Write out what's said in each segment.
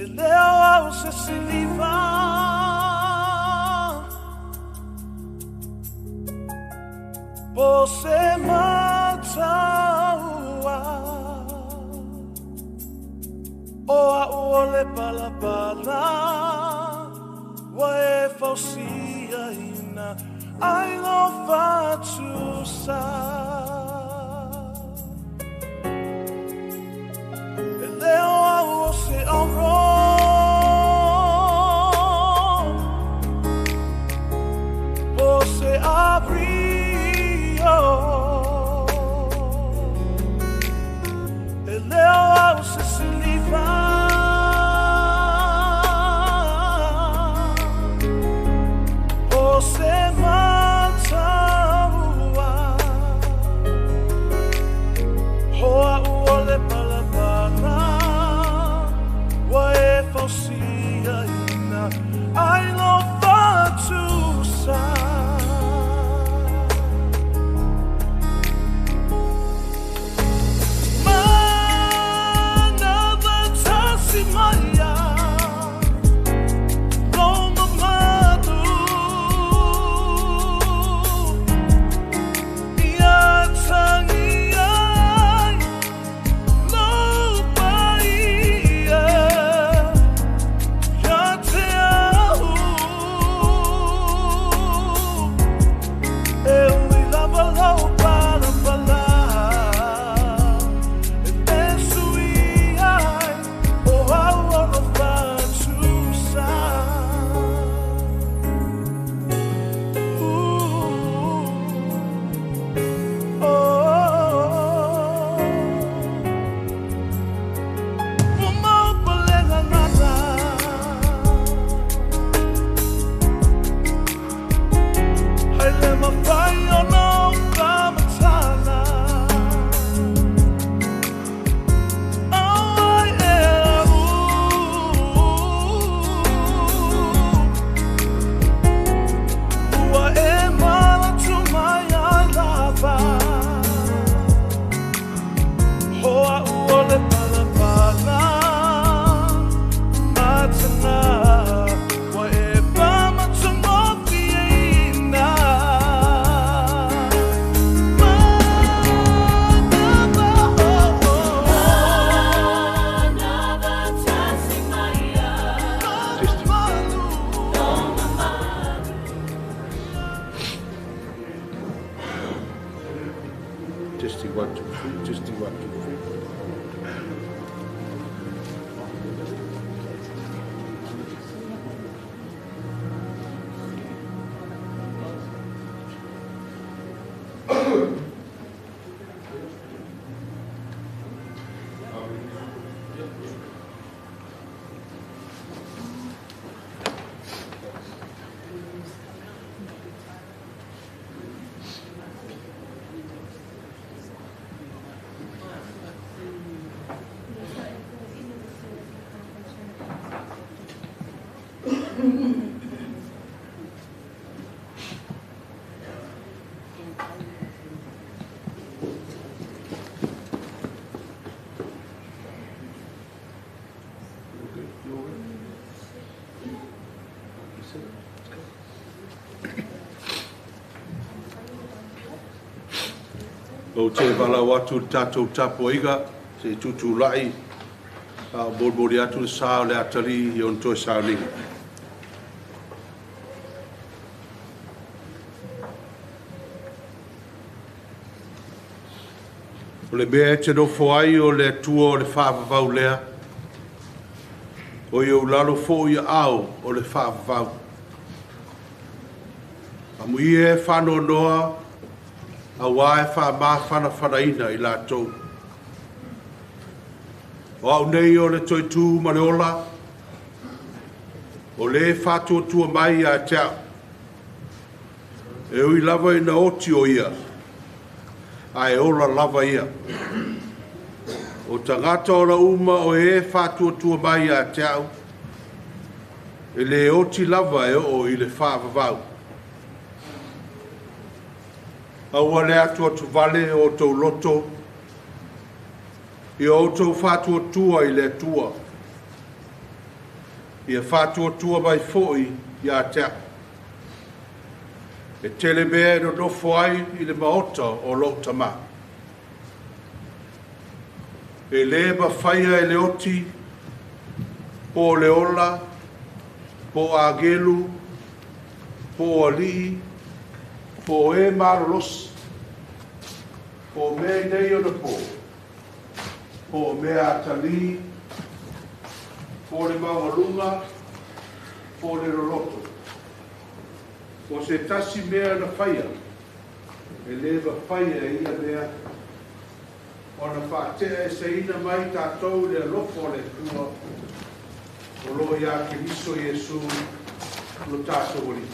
E leo au se siliva Po se mataua O au o le palapala Wa e fausia ina Ai lo fatusa E leo au o se auro Po se abrio E leo au se siliva Po se mataua Hoa ua le palapala Wa e fausia ina Ai lo fatusa Mana vatasi maia Roma manu Ia tangi ai Lo paia Ia te au E ui lava lau palapala E te sui ai O au o lo fatusa Ooh, oh, oh. Ua maupalega gata Hai le mawhai o nau ka matala Auai e au Ua e malatu mai ai lava Hoa ua le palapala Matana Wa e pamatungofi e ina Manava oh oh Testing. Testing 1, 2, 3. Testing 1, 2, 3. Okay, you all right? You sit. Let's go. O te walau atu le tātou tapuaiga, se tutulai, a o boliboli atu le sa o le atali i on toe sauniga. O le mea e te nofo ai o le Atua o le faavavau lea, o i ou lalo foi ia ao o le faavavau. Amuia e whanonoa, a wā e whaamāwhanawhanaina i lātou. O au nei o le toi tū ma le ola, o le whātuatua mai a te au. E ui lava ina oti o ia, a e ola lava ia. O tangata ola uma o e whātuatua mai a te au, e le oti lava e o i le whaavavau. Aua le atu atu vale o tau loto, i o tau whātuatua i le Atua. Ia faatuatua mai fo'i ia te a'u. E tele mea e nonofo ai i le maota o lo'u Tamā. E lē mafaia e le oti, po o le ola, po o agelu, po o ali'i, po o e malolosi, po o mea i nei ona pō, po o mea atalī, po o le maualuga, po o le loloto, o se tasi mea na faia, e lē mafaia e ia mea ona faate'aeseina mai tatou i le alofa o le Atua o loo iā Keriso Iesu lo tatou Alii.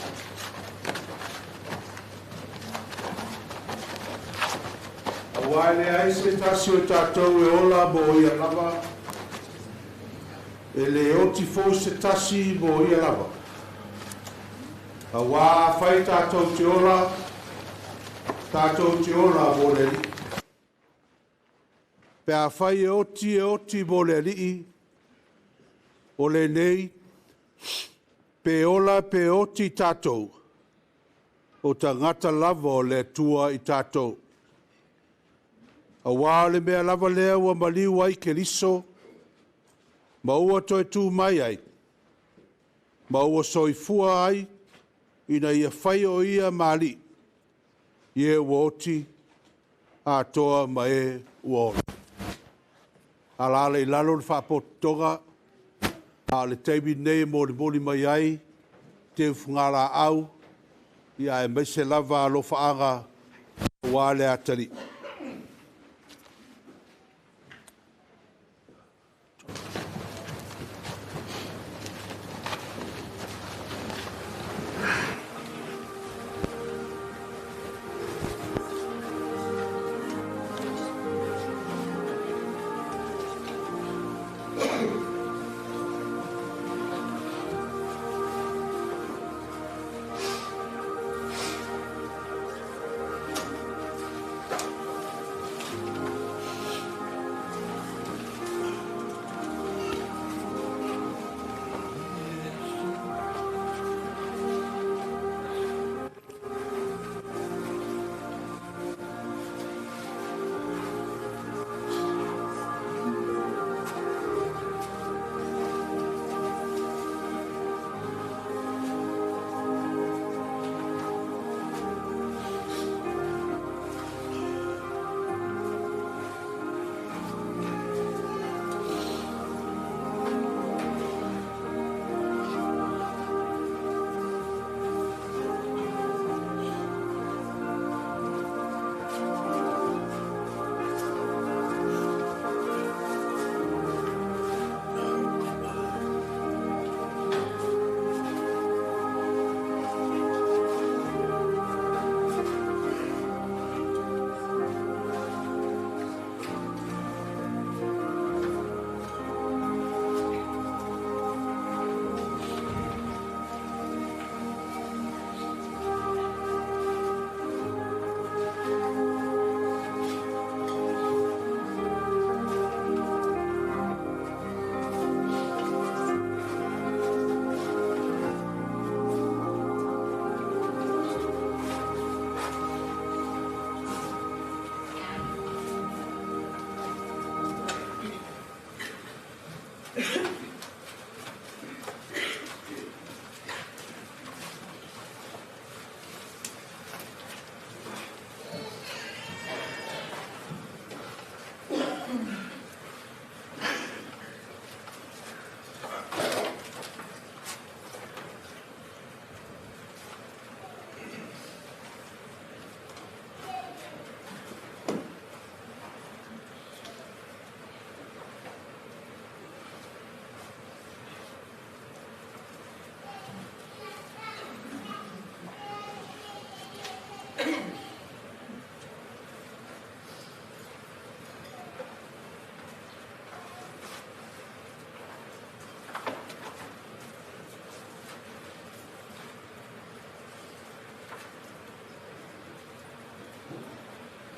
Auā e leai se tasi o tatou e ola mo ia lava, e lē oti foi se tasi mo ia lava. Auā afai tatou te ola, tatou te ola mo le Alii. Pe afai e oti, e oti mo le Alii. O lenei, pe ola pe oti tatou, o tagata lava o le Atua i tatou. Auā o le mea lava lea ua maliu ai Keriso, ma ua toe tū mai ai, ma ua soifua ai, ina ia fai o ia ma Alii, i e ua oti atoa ma e ua ola. Alaala i lalo le faapotopotoga, a o le taimi nei e molimoli mai ai teufagalaau, ia aemaise lava alofaaga auā le atalii.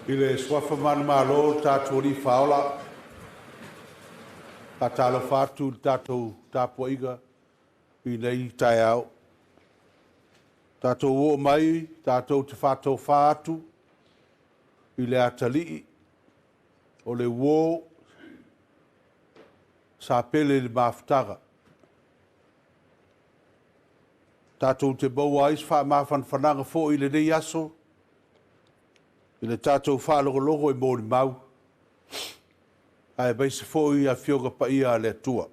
I le suafa manumalo o le tatou Alii Faaola, faatalofa atu i le tatou tapuaiga. i nei taeao. Tatou oo mai, tatou te faatofā atu i le atalii o le uō sa pele i le mafutaga. Tatou te maua ai se faamafanafanaga foi i lenei aso i le tatou faalogologo i molimau, aemaise foi Afioga Paia a le Atua.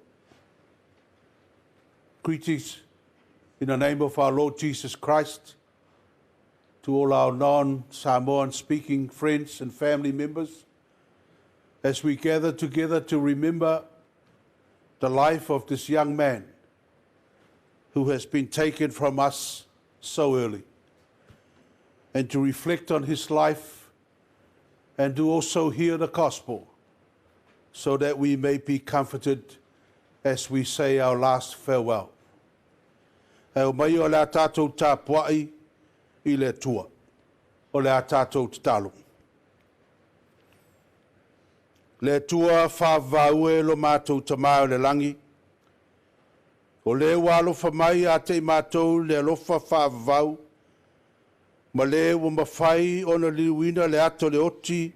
Greetings in the name of our Lord Jesus Christ to all our non-Samoan speaking friends and family members as we gather together to remember the life of this young man who has been taken from us so early, and to reflect on his life and to also hear the gospel so that we may be comforted as we say our last farewell. E o mai o le a tātou tapuai i le Atua. O le a tātou tatalo. Le Atua faavavau e lo matou Tamā o le lagi, o le ua alofa mai ia te i matou le alofa faavavau, ma le ua mafai ona liuina le ata o le oti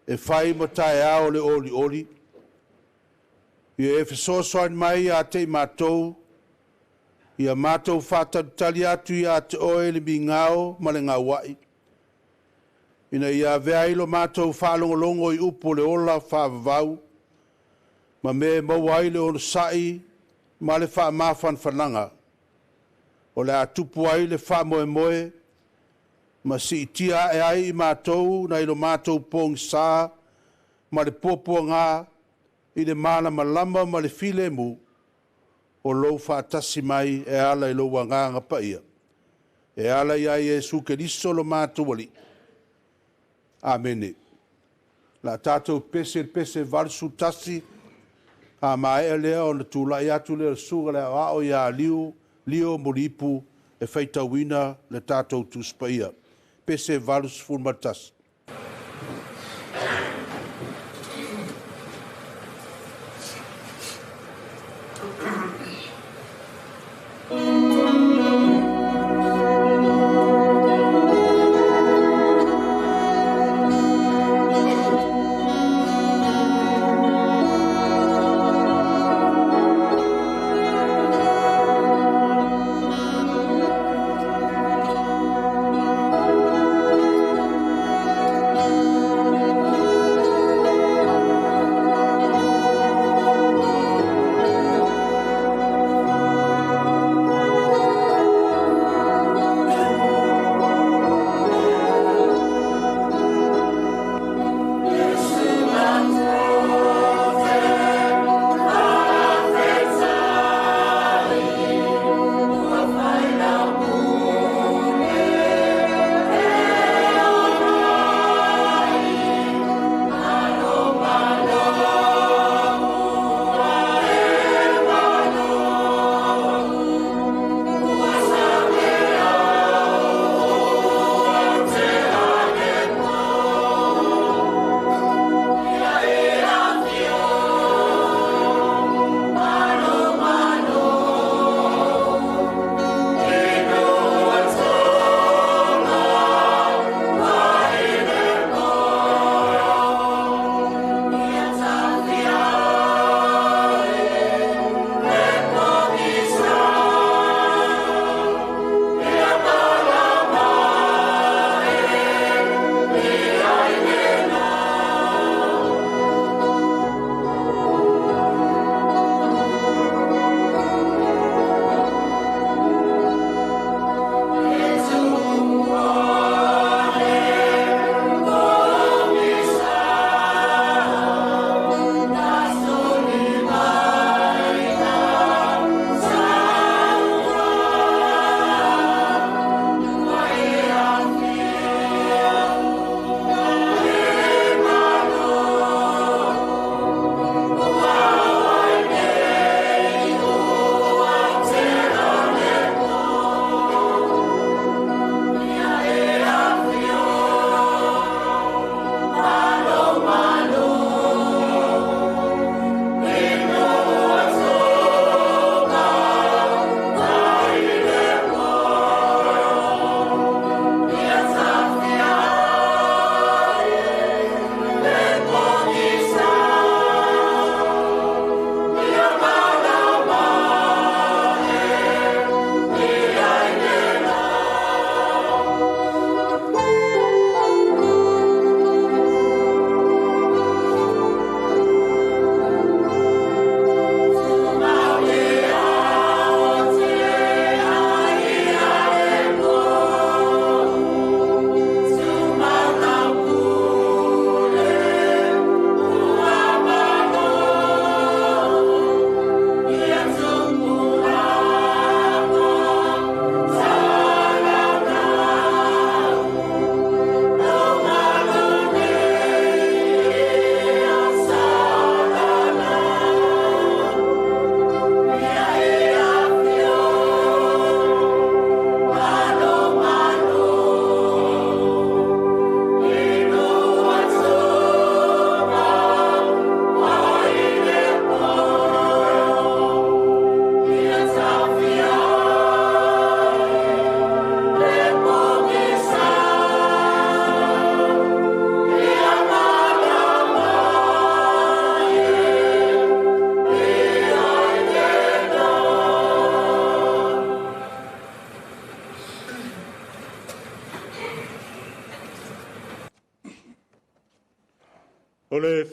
e fai ma taeao o le olioli. Ia e fesoasoani mai ia te i matou, ia matou faatalitali atu ia te oe le migao ma le gauai, ina ia avea ai lo matou faalogologo i upu o le ola faavavau, ma me maua ai le onosai ma le faamafanafanaga, o le a tupu ai le faamoemoe, ma siitia ae ai i matou nai lo matou pogisā ma le puapuagā i le malamalama ma le filemu o lou faatasi mai e ala i lou Agaga Paia. E ala ia Iesu Keriso lo matou Alii. Amene. La tātou pese le pese 81, a maea lea ona tulai atu lea le susuga le aoao ia Liu, Lio Muliipu e faitauina le tatou Tusi Paia. Pese 81.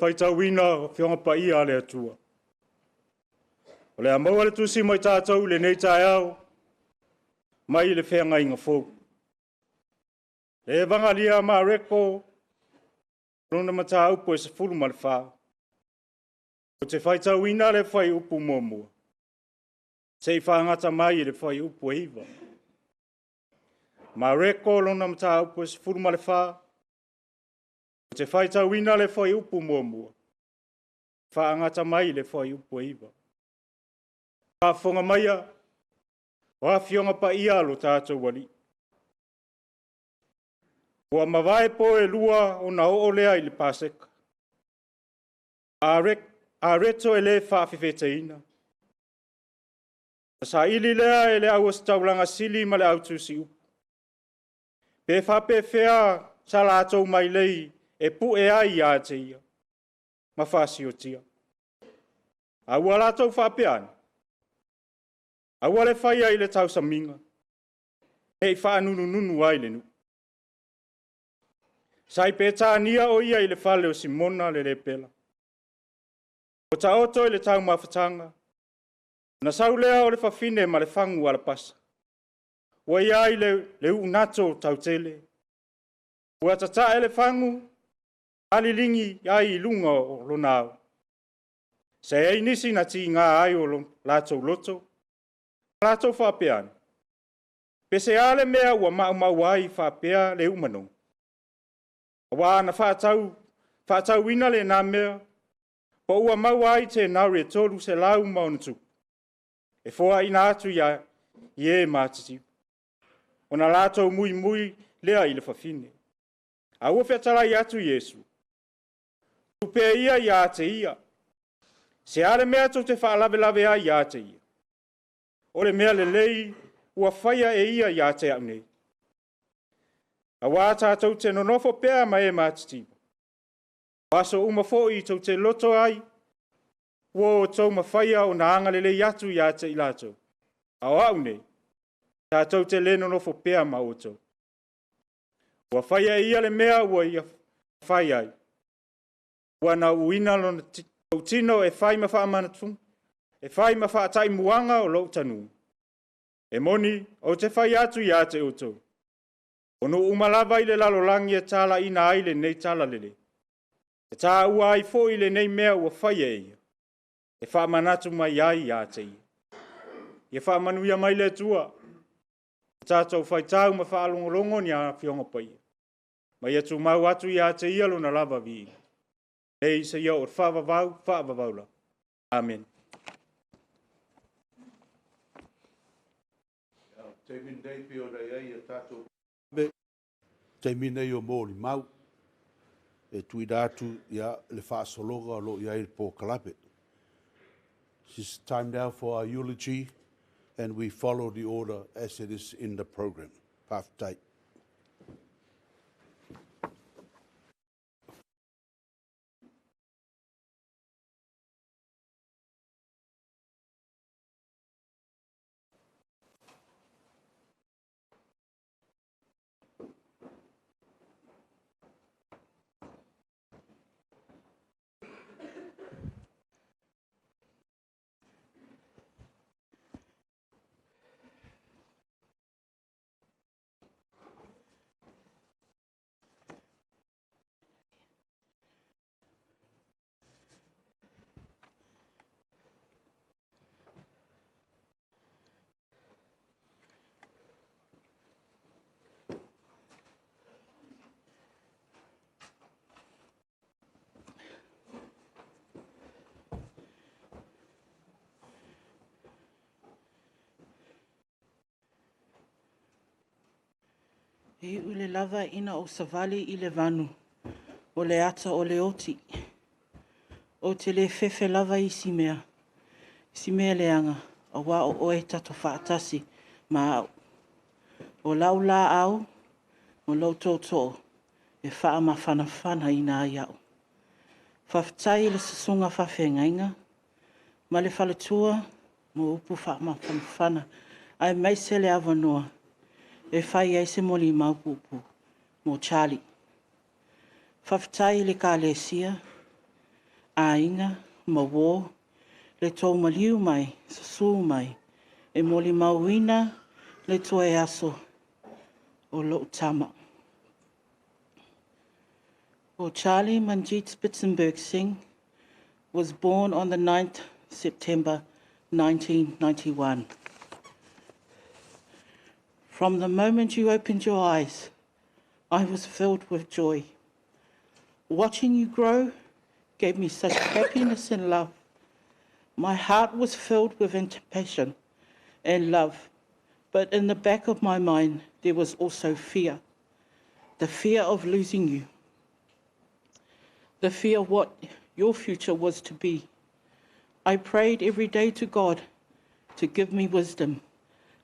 faitauina o Afioga Paia a le Atua. O le a maua le tusi mai tatou i lenei taeao mai le feagaiga fou. Le Evagalia a Mareko, lona mataupu e 14. Ou te faitauina le fuaiupu 1, seia fagata mai i le fuaiupu e 9. Mareko lona mataupu e 14, ou te faitauina le fuaiupu 1, faagata mai i le fuaiupu e 9. Faafofoga maia, o Afioga Paia a lo tatou Alii. Ua mavae po e lua ona oo lea i le Paseka, areto e le faafefeteina. Ona saili lea e le auositaulaga sili ma le autusiupu, pe faapefea sa latou mailei e pue ai ia te ia ma faasiotia. A ua latou faapea ane, “Aua le faia i le tausamiga, ne i faanunununu ai le nuu.” Sa i Petania o ia i le fale o Simona le lepera. Ua taoto i le taumafataga, ona sau lea o le fafine ma le fagu alapasa, ua i ai le unato tautele. Ua tatae le fagu, aliligi ai i luga o lona ao. Sa i ai nisi na tiga ai o latou loto, ma latou faapea ane, “Pe se a le mea ua maumau ai faapea le uu manogi? Aua a na faatauina lena mea, po ua maua ai tenari e 300+, e foaina atu i e matitiva.” Ona latou muimui lea i le fafine. Ae ua fetalai atu Iesu, “Tuu pea ia ia te ia. Se a le mea tou te faalavelave ai ia te ia? O le mea lelei ua faia e ia ia te au nei. Aua tatou te nonofo pea ma e matitiva, o aso uma foi tou te loto ai ua outou mafaia ona agalelei atu ia te i latou, a o au nei, tatou te le nonofo pea ma outou. Ua faia e ia le mea ua ia fai ai. Ua na uuina lou tino e fai ma faataimuaga o lou tanuga. E moni, ou te fai atu ia te outou, o nuu uma lava i le lalolagi e talaiina ai lenei talalelei, e taua ai foi lenei mea ua faia e ia, e faamanatu mai ai ia te ia.” Ia faamanuia mai le Atua i le tatou faitau ma faalogologo i ni Afioga Paia, ma ia tumau atu ia te ia lona lava viiga, nei seia oo i le faavavau, faavavau lava. Amene. Taimi lenei pei ona i ai a tatou taimi nei o molimau e tuuina atu ia, le faasologa o lo o i ai le polokalame. This is time now for our eulogy and we follow the order as it is in the program. Faafetai. E iu le lava ina ou savali i le vanu o le ata o le oti. Ou te le fefe lava i si mea, si mea leaga, auā o oe tato faatasi ma au. O lau laau ma lou tootoo e faamafanafanaina ai au. Faafetai i le susuga faafeagaiga ma le faletua ma upu faamafanafana, aemaise le avanoa e fai ai se molimau puupuu mo Charlie. Faafetai i le Ekalesia. Aiga ma uō, le tou maliu mai, susū mai, e molimauina le toe aso o lou tama. O Charlie Manjeet Spitzenberg Singh was born on the 9th September 1991. From the moment you opened your eyes, I was filled with joy. Watching you grow gave me such happiness and love. My heart was filled with anticipation and love, but in the back of my mind, there was also fear the fear of losing you, the fear of what your future was to be. I prayed every day to God to give me wisdom,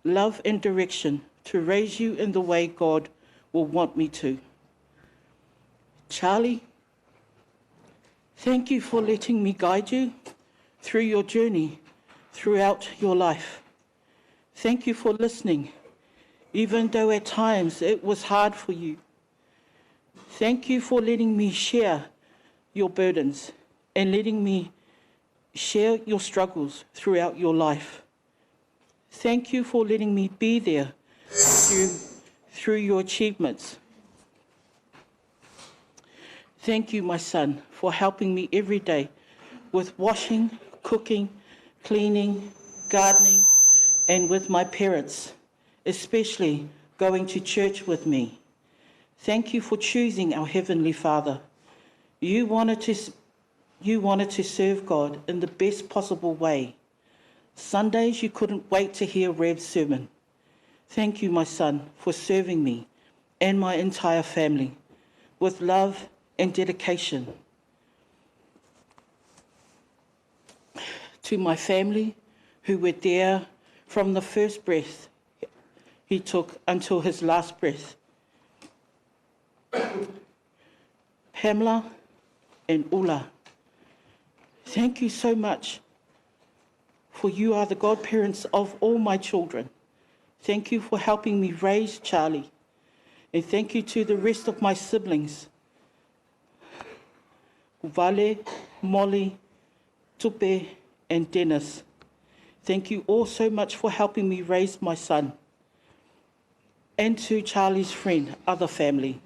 love, and direction to raise you in the way God will want me to. Charlie, thank you for letting me guide you through your journey throughout your life. Thank you for listening, even though at times it was hard for you. Thank you for letting me share your burdens and letting me share your struggles throughout your life. Thank you for letting me be there with you through your achievements. Thank you, my son, for helping me every day with washing, cooking, cleaning, gardening, and with my parents, especially going to church with me. Thank you for choosing our Heavenly Father. You wanted to, you wanted to serve God in the best possible way. Sundays, you couldn't wait to hear Rev's sermon. Thank you, my son, for serving me and my entire family with love and dedication. To my family who were there from the first breath he took until his last breath. Pamela and Ula, thank you so much for you are the godparents of all my children. Thank you for helping me raise Charlie. And thank you to the rest of my siblings Vale, Molly, Tupe, and Dennis. Thank you all so much for helping me raise my son. And to Charlie's friend, other family,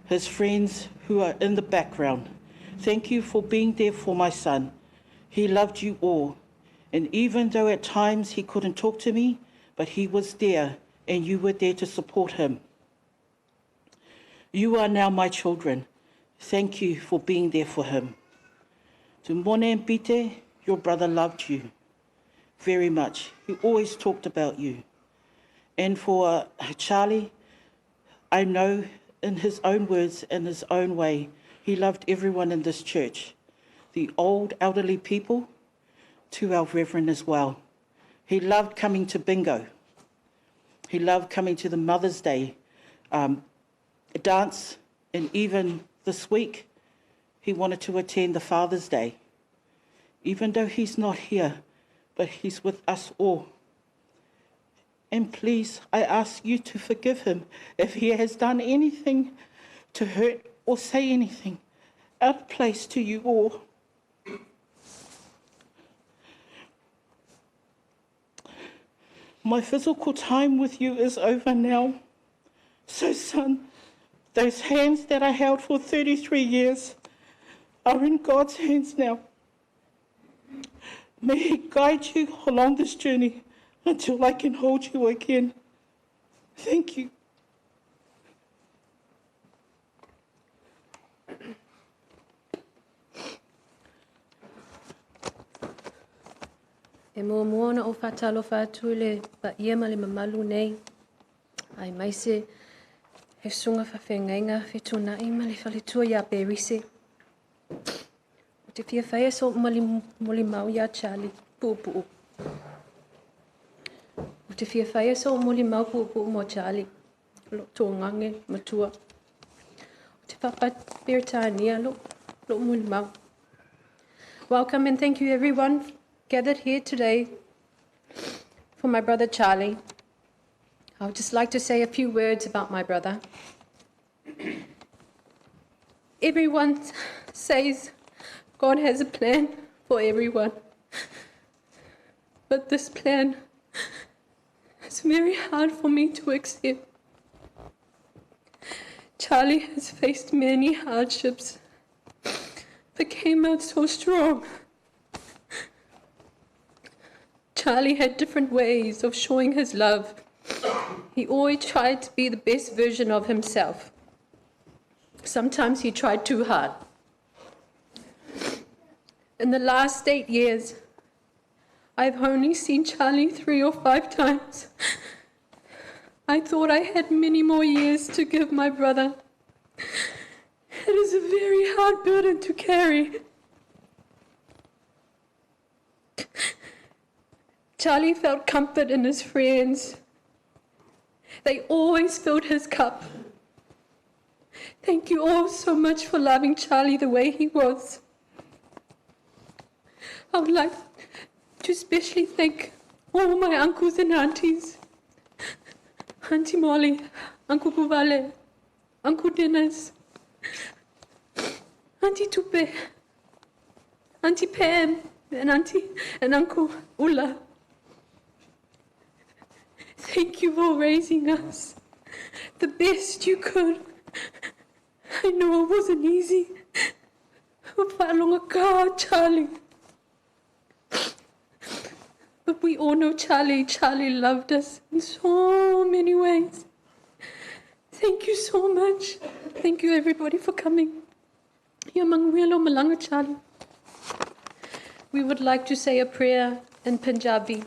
his friends who are in the background. Thank you for being there for my son. He loved you all. And even though at times he couldn't talk to me, but he was there and you were there to support him. You are now my children. Thank you for being there for him. To Mone and Pite, your brother loved you very much. He always talked about you. And for Charlie, I know in his own words, in his own way, he loved everyone in this church, the old elderly people to our reverend as well. He loved coming to bingo. He loved coming to the Mother's Day dance, and even this week, he wanted to attend the Father's Day. Even though he's not here, but he's with us all. And please, I ask you to forgive him if he has done anything to hurt or say anything out of place to you all. My physical time with you is over now. So, son, those hands that I held for 33 years are in God's hands now. May He guide you along this journey until I can hold you again. Thank you. E muamua ona ou faatalofa atu i le paia ma le mamalu nei, aemaise he susuga faafeagaiga fetuunai ma le faletua ia Perise. Ou te fia faia sou molimau ia Charlie Puupuu. Ou te fia faia sou molimau puupuu mo Charlie, lou togage matua. Ou te faa-Peretania lou molimau. Welcome and thank you everyone gathered here today for my brother Charlie. I would just like to say a few words about my brother. Everyone says God has a plan for everyone. But this plan is very hard for me to accept. Charlie has faced many hardships, but came out so strong. Charlie had different ways of showing his love. He always tried to be the best version of himself. Sometimes he tried too hard. In the last 8 years, I've only seen Charlie 3 or 5 times. I thought I had many more years to give my brother. It is a very hard burden to carry. Charlie felt comfort in his friends. They always filled his cup. Thank you all so much for loving Charlie the way he was. I would like to especially thank all my uncles and aunties. Auntie Molly, Uncle Kuvale, Uncle Dennis, Auntie Tupe, Auntie Pam, and Auntie and Uncle Ula. Thank you for raising us the best you could. I know it wasn't easy. Charlie. But we all know Charlie. Charlie loved us in so many ways. Thank you so much. Thank you, everybody, for coming. Charlie. We would like to say a prayer in Punjabi.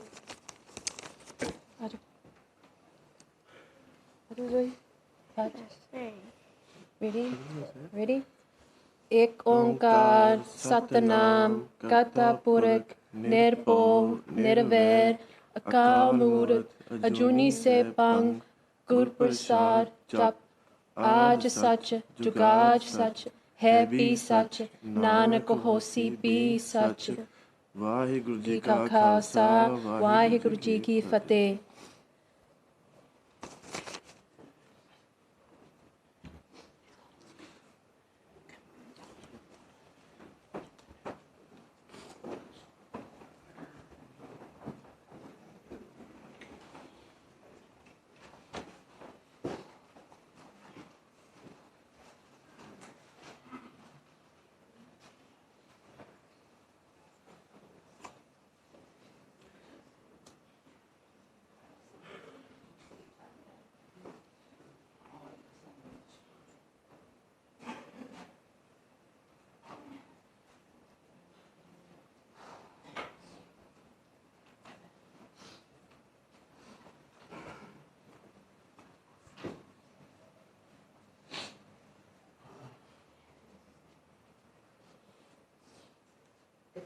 Ready? Ready? Ek onkar satnam karta purakh nirbhau nirvair akal murat ajuni saibhang gur prasad jap aaj sach jugaad sach hai bhi sach nanak hosi bhi sach. Waheguru ji ka Khalsa, Waheguru ji ki Fateh.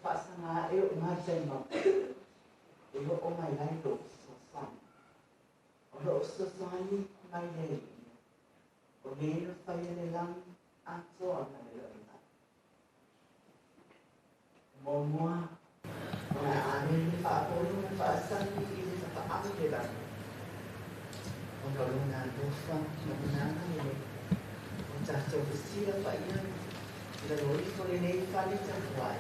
Pasanga e o mai mau e o mai lai lo sosani o lo sosani mai le o le no fai le lang ato ana le lo ina mo moa o na are le fa o lo fa sani i le fa a le lang o lo lo na lo fa na na le o ta to sia fa ia le lo i fo le nei fa le ta wai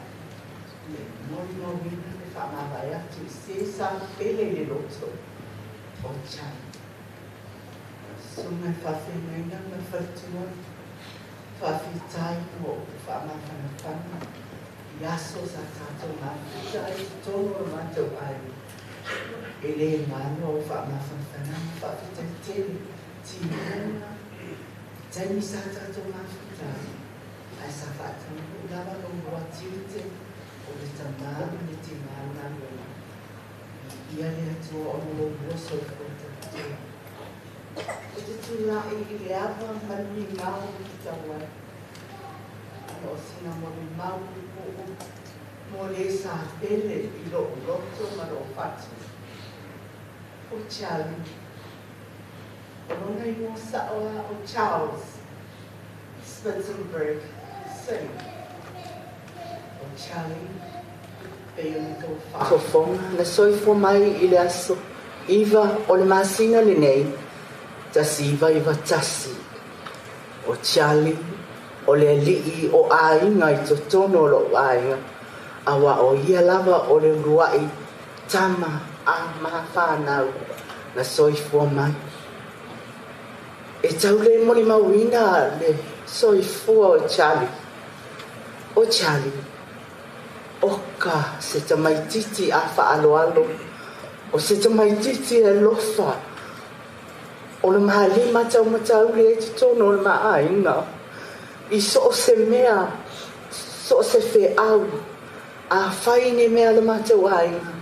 le mo wina le fa ma vai a tu se sa pele le loto o chan so mai fa fe mai na ma fa tu fa fi tai mo fa ma fa na fa ya so sa ta to ma tai to ma to ai ele ma no fa ma fa fa na fa fi tai te ti na tai mi sa ta to ma fi tai ai sa fa ta la va lo wa ti te o le tamā le tīmā nā lona. Ia le atua o lo roso i kota tua. O te tūlai i le awa manui mau ki tauai. Ana o sina mo mau i poo mo le sa pele i lo loto ma lo fatu. O Charlie. O lona i mo saoa o Charles Spitzenberg Singh. O Charlie, Fofoga na soifua mai i le aso 9 o le masina lenei 1991. O Charlie o le alii o aiga i totonu o lo'u aiga, auā o ia lava o le ulua'i tama a mafanau na soifua mai. E tau lē molimauina le soifua o Charlie. O Charlie, oka se tamaititi a fa'aaloalo, o se tamaititi e alofa, o le malima taumatauli ai totonu o le ma'aiga i so o se mea, so o se fe'au. Afai ni mea le matou aiga,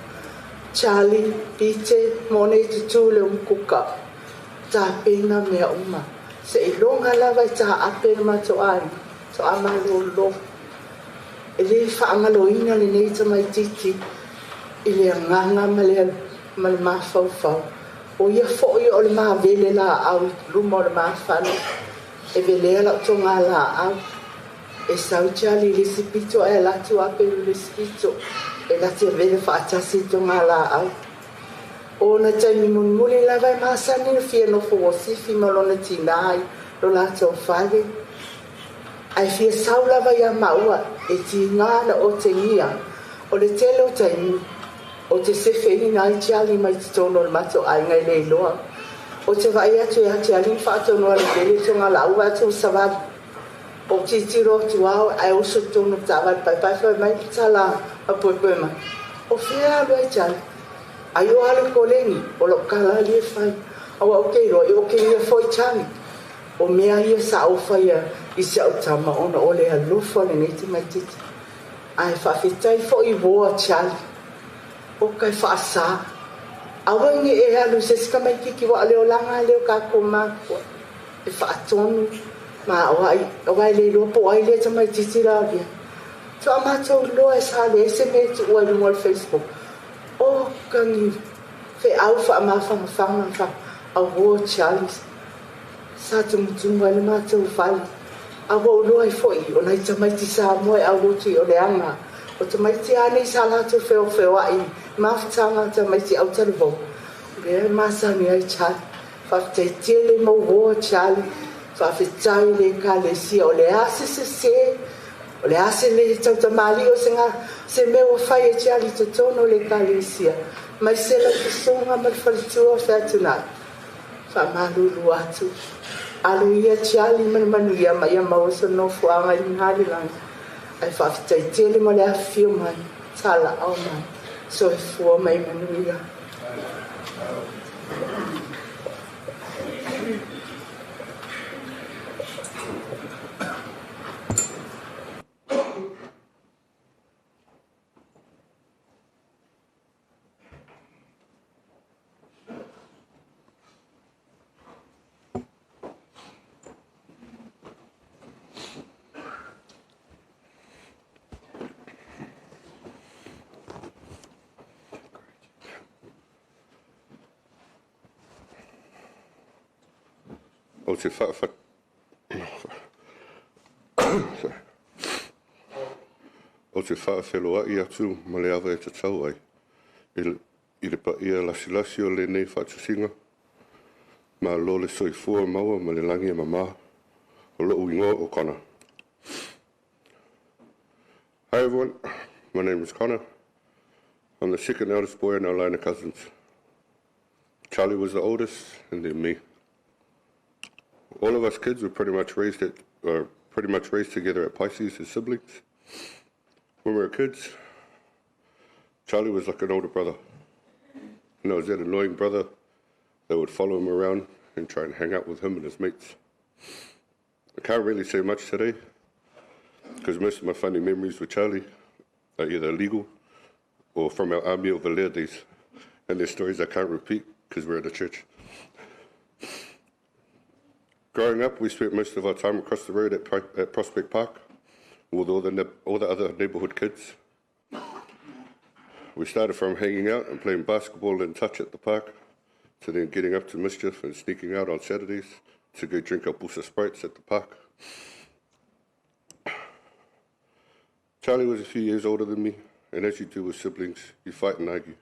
Charlie, Pite, mo nei tutū le umukuka, tapena mea uma se'iloga lava i tā'ape le matou aiga to'amalōlō. E lē fa'agaloina lenei tamaititi i le agaga ma le ma le mafaufau. O ia fo'i o le mavele la'au i luma o le mafale e velea la'u togā la'au. E sau Charlie i le isi pito ae ala atu ape i le isi pito e late vele fa'atasi i togā la'au. O na taimi mulimuli lava e masani ona fia nofo uafifi ma lona tinā i lo latou fale, ae fia sau lava iā maua e tigā na otegia. O le tele o taimi o te sefeina ai Charlie mai totonu o le matou aiga e le iloa. O te vaai atu ia Charlie na faatonua le vele togalaau vaai atu o savali. Ou tilotilo atu ao ae oso i totonu o le taavale paepae fai mai le tala a poepoe mai, O fea e alu ai Charlie? Ai o alu i koleni, o la'u tala ali e fai. Auā ou te iloa e otegia foi Charlie. O mea ia sa ou faia i si a'u tama ona o le alofa o lenei tamaititi. Ae faafetai fo'i i uō a Charlie. Oka e fa'asā. Aua ne i e alu i se isi tamaititi uā o le olaga lea o tatou makua e fa'atonu ma auā e le iloa po o ai lea tamaititi la avea. Faatoa matou iloa e sa leai se mea e tuua i luga o le Facebook. Oka ni feau faamafanafana fa award challenge sa tumutumu ai le matou fale. A ua ou iloa ai fo'i o nai tamaiti Samoa e aulotu i oleaga. O tamaiti a nei sa latou feofeoa'i i mafutaga a tamaiti autalavou. O lea e masani ai Charlie. Faafetai tele mo uoa Charlie. Faafetai i le Ekalesia. O le a se sesē, o le a se lē tautamalii o se se mea ua fai e Charlie i totonu o le Ekalesia, mai se lau sosoga ma le faletua o Featunai. Faamalulu atu. Alu ia Charlie ma le manuia ma ia maua sona nofoaga i luga le lagi. Ae faafetai tele mo le afifio mai, tala'au mai. Soifua ma ia manuia. Ou te faafa Ou te faafeloa'i atu ma le ava e tatau ai i le paia lasilasi o lenei faatasiga. Malo le soifua maua ma le lagi e mamā. O lo'u igoa o Connor. Hi everyone, my name is Connor. I'm the second eldest boy in our line of cousins. Charlie was the oldest, and then me. All of us kids were pretty much raised at, pretty much raised together at Pisces as siblings. When we were kids, Charlie was like an older brother. And I was that annoying brother that would follow him around and try and hang out with him and his mates. I can't really say much today because most of my funny memories with Charlie are either illegal or from our army of Valere days, and they're stories I can't repeat because we're at a church. Growing up, we spent most of our time across the road at, at Prospect Park with all the, all the other neighbourhood kids. We started from hanging out and playing basketball in touch at the park to then getting up to mischief and sneaking out on Saturdays to go drink our Busa Sprites at the park. Charlie was a few years older than me, and as you do with siblings, you fight and argue.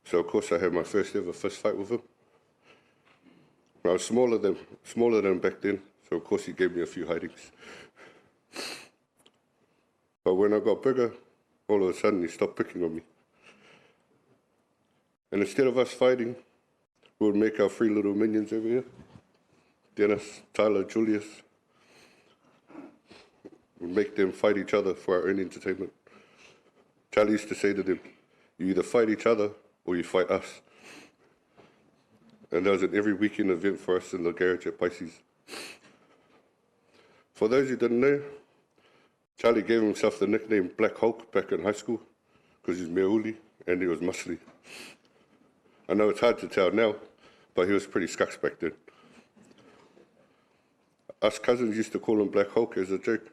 So of course I had my first ever fist fight with him. I was smaller than, smaller than him back then, So of course he gave me a few hidings. But when I got bigger, all of a sudden he stopped picking on me. And instead of us fighting, we would make our three little minions over here. Dennis, Tyler, Julius. We'd make them fight each other for our own entertainment. Charlie used to say to them, you either fight each other or you fight us. And that was an every weekend event for us in the garage at Pisces. For those who didn't know, Charlie gave himself the nickname Black Hulk back in high school because he's meuli and he was muscly. I know it's hard to tell now, but he was pretty skucks back then. Us cousins used to call him Black Hulk as a joke,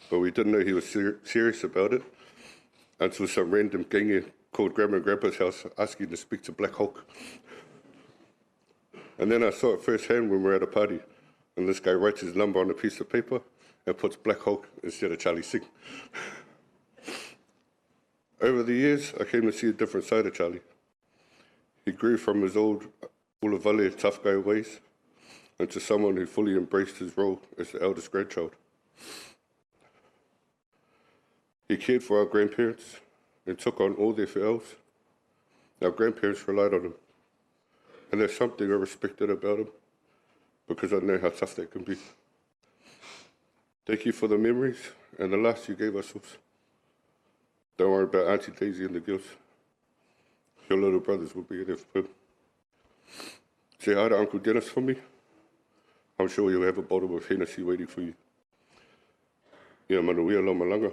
but we didn't know he was serious about it until some random ganger called Grandma and Grandpa's house asking to speak to Black Hulk. And then I saw it firsthand when we were at a party, and this guy writes his number on a piece of paper and puts Black Hulk instead of Charlie Singh. Over the years, I came to see a different side of Charlie. He grew from his old Ulavale tough guy ways into someone who fully embraced his role as the eldest grandchild. He cared for our grandparents and took on all their fails. Our grandparents relied on him. And there's something I respected about him because I know how tough that can be. Thank you for the memories and the laughs you gave us. Don't worry about Auntie Daisy and the girls. Your little brothers will be there for him. Say hi to Uncle Dennis for me. I'm sure you'll have a bottle of Hennessy waiting for you. Ia manuia lau malaga.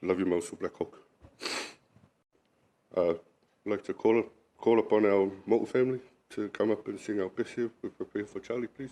Love you, Mosu Black Hawk. I'd like to call, call upon our Mo'u family to come up and sing our pese. We prepare for Charlie, please.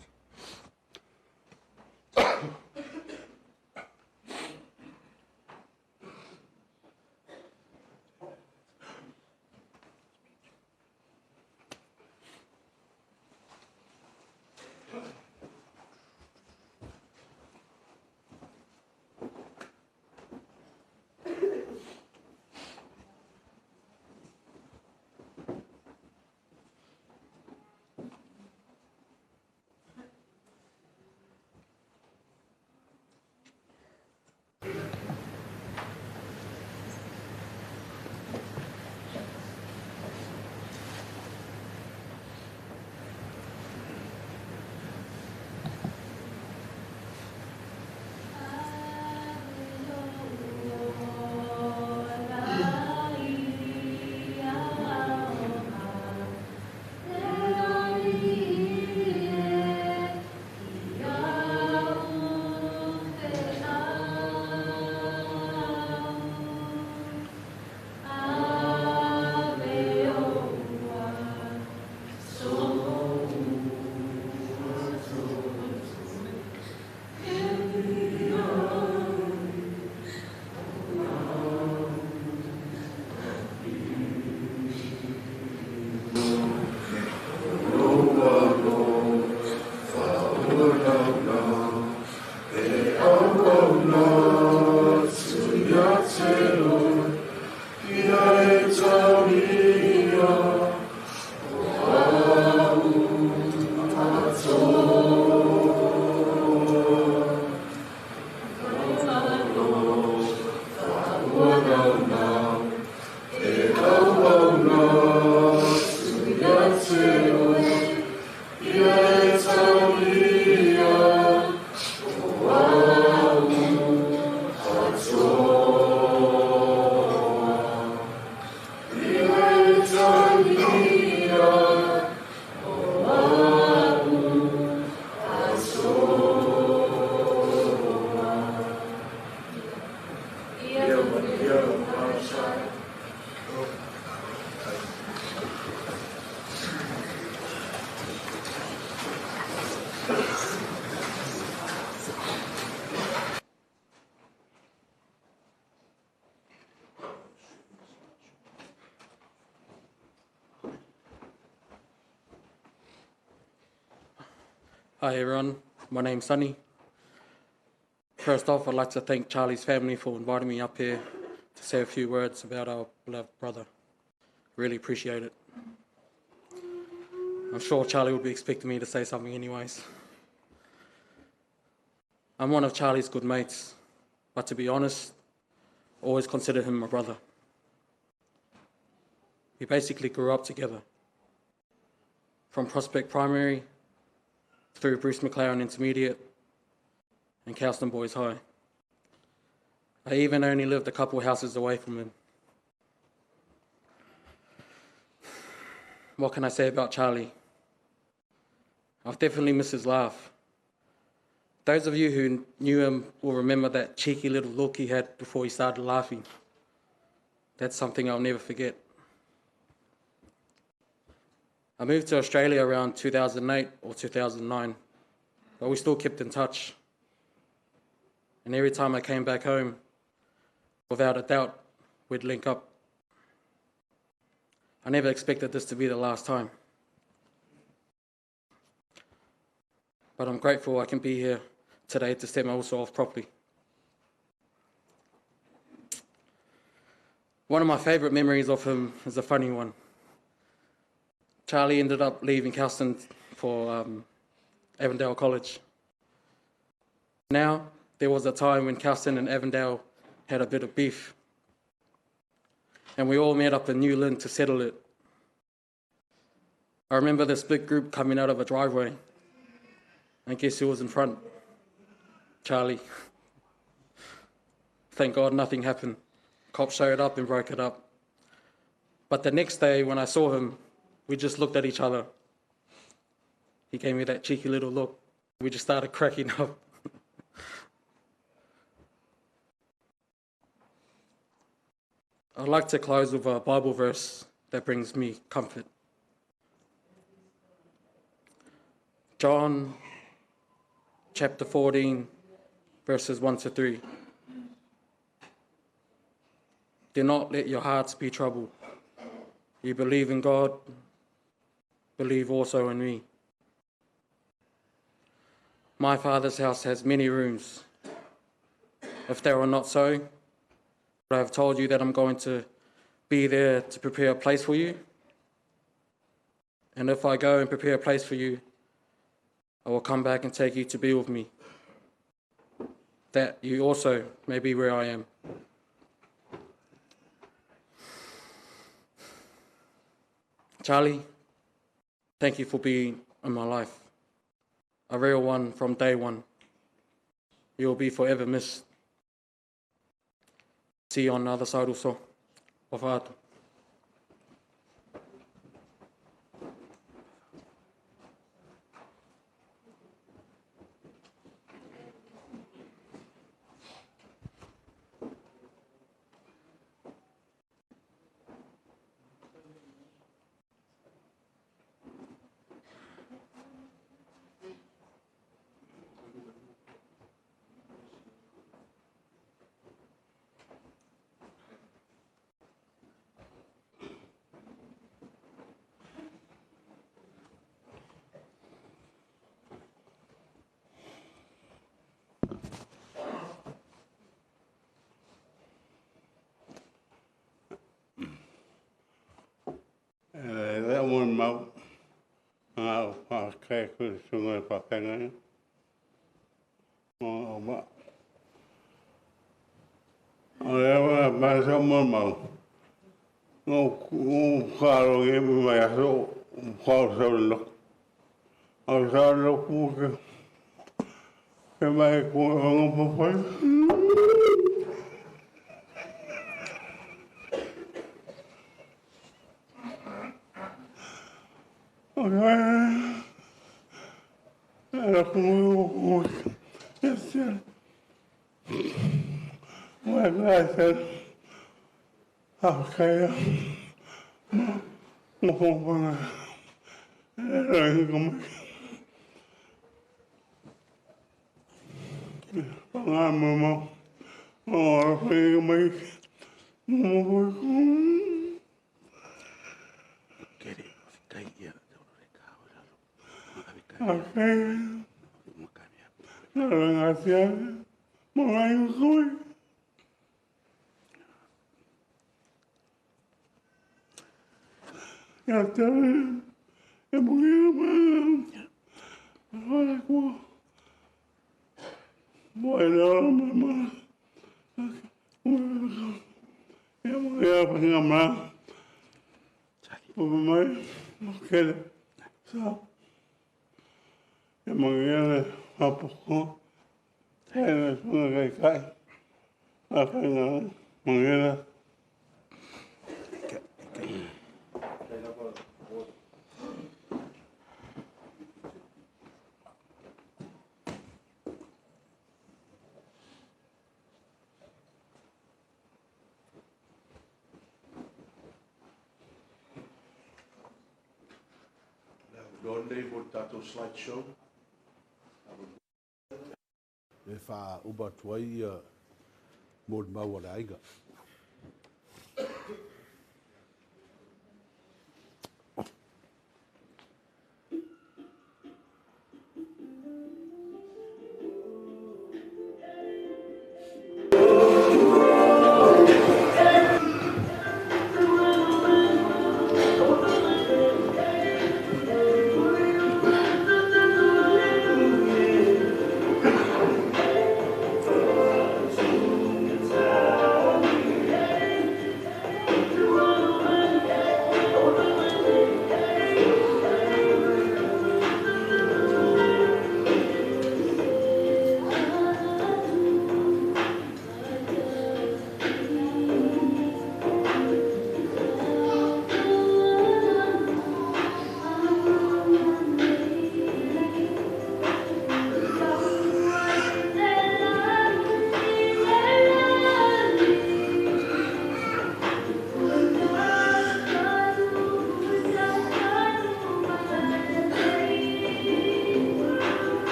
Hi everyone, my name's Sonny. First off, I'd like to thank Charlie's family for inviting me up here to say a few words about our beloved brother. Really appreciate it. I'm sure Charlie would be expecting me to say something anyways. I'm one of Charlie's good mates, but to be honest, I always considered him my brother. We basically grew up together. From Prospect Primary through Bruce McLaren Intermediate and Kelston Boys High. I even only lived a couple houses away from him. What can I say about Charlie? I've definitely missed his laugh. Those of you who knew him will remember that cheeky little look he had before he started laughing. That's something I'll never forget. I moved to Australia around 2008 or 2009, but we still kept in touch. And every time I came back home, without a doubt, we'd link up. I never expected this to be the last time. But I'm grateful I can be here today to send my also off properly. One of my favourite memories of him is a funny one. Charlie ended up leaving Kelston for Avondale College. Now, there was a time when Kelston and Avondale had a bit of beef, and we all met up in New Lynn to settle it. I remember this big group coming out of a driveway, and guess who was in front? Charlie. Thank God nothing happened. Cops showed up and broke it up. But the next day when I saw him, we just looked at each other. He gave me that cheeky little look. We just started cracking up. I'd like to close with a Bible verse that brings me comfort. John chapter 14, verses 1 to 3. Do not let your hearts be troubled. You believe in God, believe also in me. My Father's house has many rooms. If that were not so, I have told you that I'm going to be there to prepare a place for you. And if I go and prepare a place for you, I will come back and take you to be with me, that you also may be where I am. Charlie, thank you for being in my life, a real one from day one. You will be forever missed. See you on the other side also. Wafatu. Le mo mau ngā whakae ku sunga e whakainga. O ma. O le wa ma sa mo mau. Ngō karo e mai aso karo sa lo. O sa lo ku ke. Ke mai ku ngō papai. Mo e le ola ma ma. Ia mo ia pa nga ma. Po mai mo kele. Sa. Ia mo ia le apo ko. Kai le sunga kai kai. A kai nga mo ia. Nei mo le tatou slide show. E wha uba atu ai ia mo le mau a le aiga.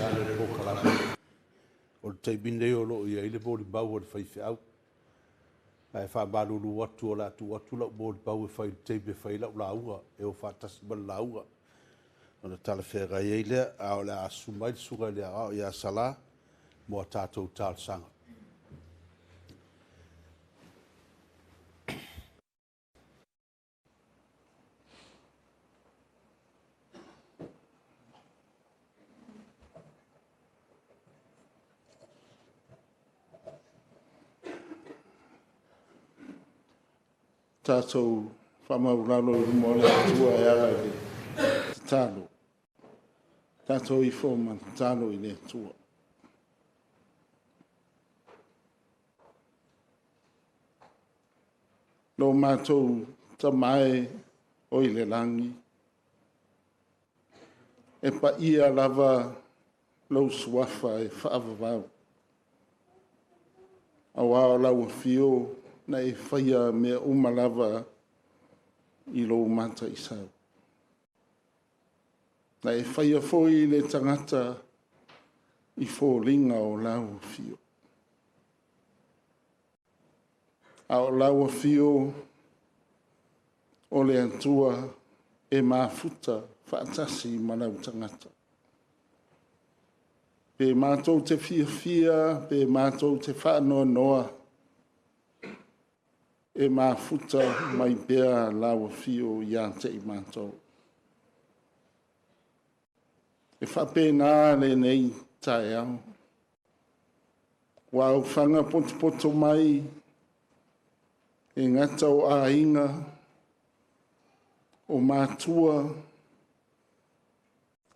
ane le polokalame. O le taimi lenei o lo o i ai le molimau a le faifeau. Ae faamalulu atu o le a tuu atu lau molimau e fai i le taimi e fai ai lau lauga e o faatasi ma le lauga ona talafeagai ai lea. A o le a susu mai le susuga i le Aoao ia Sala mo a tatou talosaga. Tatou faamaualalo i luma o le Atua e ala i le tatalo. Tatou ifo ma tatalo i le Atua. Lo matou Tama e o i le lagi, e paia lava lou suafa e faavavau. Auā o lau afio na e faia mea uma lava i lou mataisau. Na e faia foi le tagata i foliga o lau afio. A o lau afio o le Atua e mafuta faatasi ma lau tagata. Pe mātou te fiafia, pe mātou te whaanoanoa, e mafuta mai pea lau afio ia te i mātou. E whapena le nei taeao. Ua auwhanga potopoto mai e ngata o āinga, o mātua,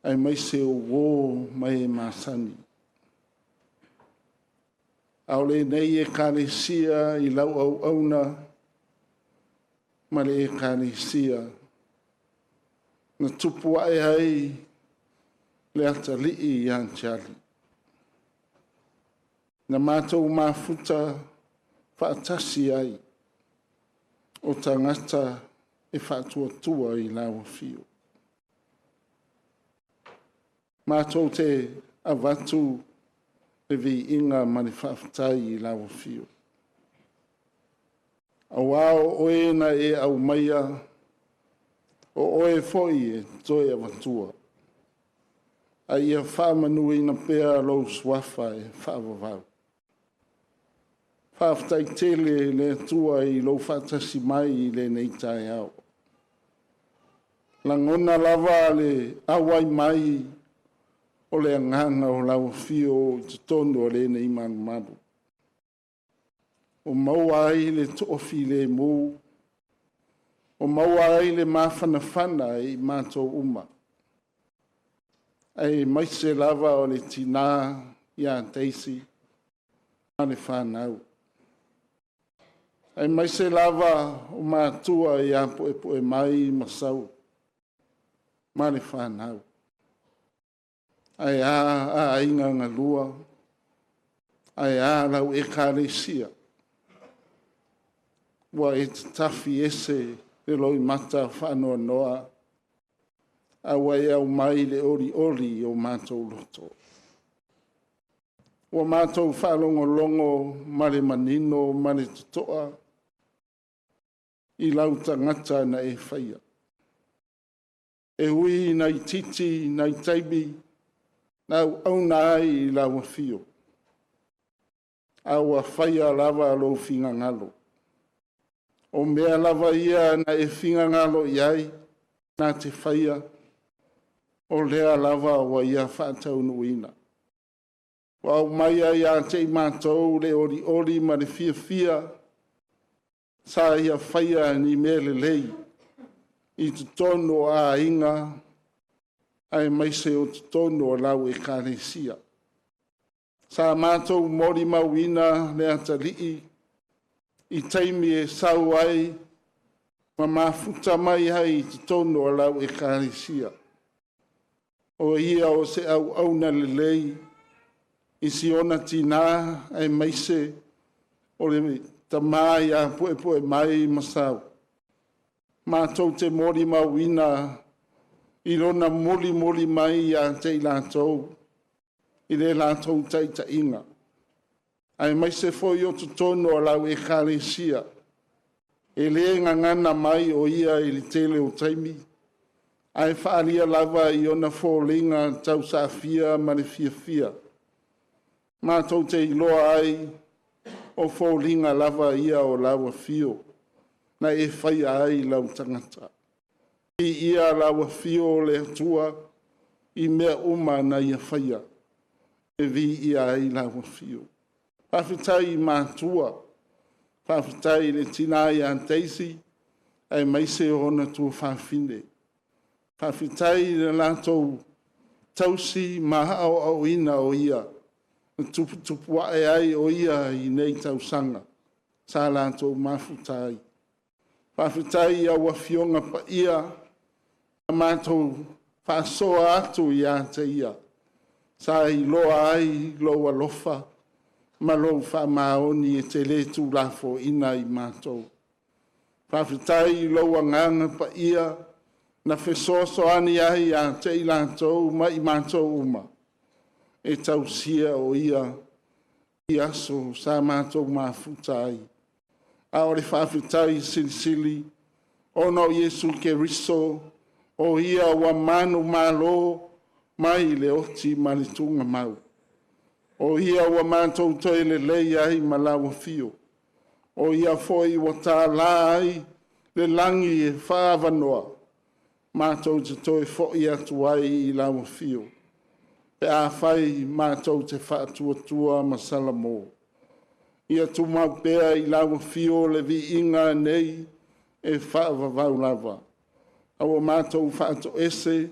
ai mai se o wō mai e masani. Ao le nei e kalesia i lau au auna, ma le e kalesia. Na tupu ae ai le atalii i Charlie. Na mātou mafuta whaatasi ai o tangata e whaatuatua i lau afio. Mātou te avatu le viinga ma le whaaftai i lau afio. Auā o oe na e au maia, o oe foi e toe avatua. A ia whaamanuina pea lou suafa e whaavavau. Whaaftai tele le Atua i lou whaatasi mai i le nei taeao. Langona lava le awai mai o le anganga o lau afio i totonu o le nei malumalu. O maua ai le to'ofi le mū, o maua ai le mafanafana i mātou uma. Ai maise lava o le tinā ia Daisy ma le whanau. Ai maise lava o mātua ia poepoe mai ma sau ma le whanau. Ai a a inga ngalua, ai a lau e kalesia. Ua e tatafi ese le loi mata whaanoanoa, a ua e au mai le ori ori o mātou loto. Ua mātou whaalongolongo ma le manino ma le totoa i lau tangata na e whaia. E hui nei titi, nei taibi, nau auna ai i lau afio. A ua whaia lava lou fingangalo. O mea lava ia na e fingangalo i ai, nā te whaia, o lea lava ua ia whaataunuina. Ua au mai ai a te i mātou le ori ori ma le fiafia, sa ia whaia ni mea lelei, i totonu o āinga, ai maise o totonu o lau e kalesia. Sa mātou mori mauina le atalii, i taimi e sau ai, ma mafuta mai ai i totonu o lau e kalesia. O ia o se au auna lelei, i si ona tina ai maise o le tamā ia poepoe mai ma sau. Mātou te mori mauina i lona moli moli mai ia te i lātou. i le latou taitaiga. Aemaise foi o totonu o lau ekalesia, e le gagana mai o ia i le tele o taimi, ae faaalia lava i ona foliga tausaafia ma le fiafia. Matou te iloa ai o foliga lava ia o lau afio na e faia ai lau tagata. Viia lau afio o le Atua i mea uma na ia faia, e viia ai lau afio. Faafetai i matua, faafetai i le tina ia Daisy aemaise o ona tuafafine. Faafetai i le latou tausi ma aoaoina o ia, na tuputupu ae ai o ia i nei tausaga sa latou mafuta ai. Faafetai i au Afioga Paia na matou faasoa atu ia te ia, sa iloa ai lou alofa ma lou faamaoni e te le tuulafoaiina i matou. Faafetai i lou Agaga Paia na fesoasoani ai ia te i latou ma i matou uma e tausia o ia i aso sa matou mafuta ai. A o le faafetai silisili ona o Iesu Keriso, o ia ua manumalo mai le oti ma le tuugamau. O ia ua matou toe lelei ai ma lau afio. O ia foi ua tala ai le lagi e faaavanoa matou te toe foi atu ai i lau afio, pe afai matou te faatuatua ma salamo. Ia tumau pea i lau afio le viiga nei e faavavau lava. A ua matou faatoese,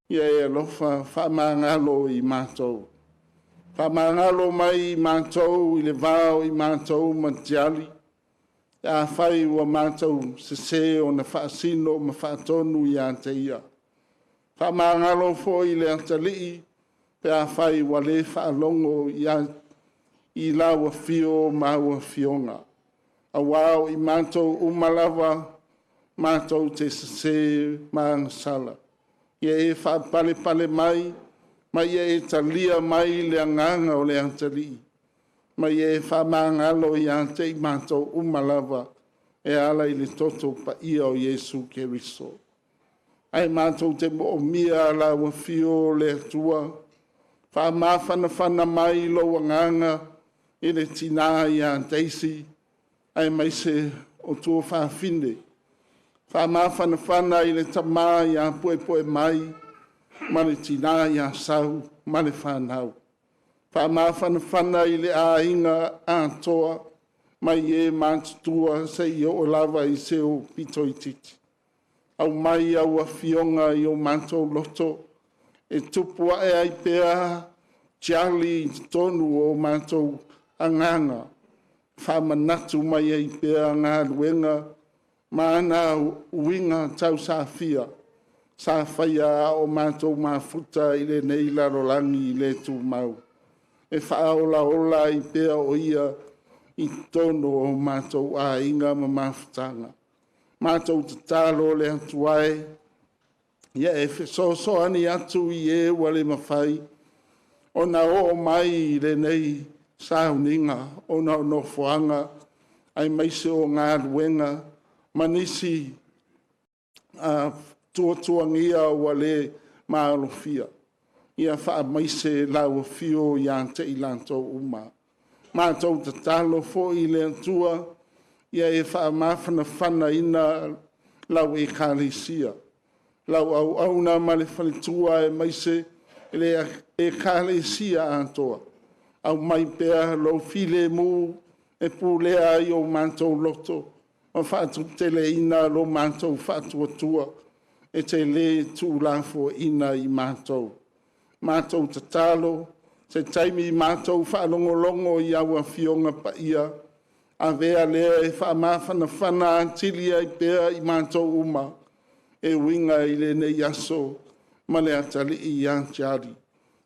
ia e alofa faamagalo i matou. Faamagalo mai i matou i le va o i matou ma tiali, pe afai ua matou sese ona faasino ma faatonu ia te ia. Faamagalo foi le atalii pe afai ua le faalogo i lau afio ma au afioga, aua o i matou uma lava matou te sese ma agasala. Ia e faapalepale mai ma ia e talia mai le agaga o le atalii, ma ia e faamagalo ia te i matou uma lava e ala i le toto paia o Iesu Keriso. Ae matou te moomia lau afio o le Atua, faamafanafana mai lou agaga i le tina ia Daisy aemaise o tuafafine. Faamafanafana i le tama ia Puepuemai ma le tina ia Sau ma le fanau. Faamafanafana i le aiga atoa mai e matutua seia oo lava i se pito itiiti. Aumai au afioga i o matou loto e tupu ae ai pea Charlie i totonu o matou agaga, faamanatu mai ai pea galuega ma ana uiga tausafia sa faia a o matou mafuta i lenei lalolagi le tumau, e faaolaola ai pea o ia i totonu o matou aiga ma mafutaga. Matou tatalo le Atua e, ia e fesoasoani atu i e ua le mafai ona oo mai i lenei sauniga ona o nofoaga aemaise o galuega ma nisi tuatuagia ua le maalofia. Ia faamaise lau afio ia te i latou uma. Matou tatalo foi i le Atua ia e faamafanafanaina lau Ekalesia, lau auauna ma le faletua aemaise le Ekalesia atoa. Aumai pea lou filemu e pulea ai o matou loto ma faatuteleina lo matou faatuatua e te le tuulafoaiina i matou. Matou tatalo se taimi matou faalogologo i au Afioga Paia, avea lea e faamafanafana atili ai pea i matou uma e uiga i lenei aso ma le atalii ia Charlie.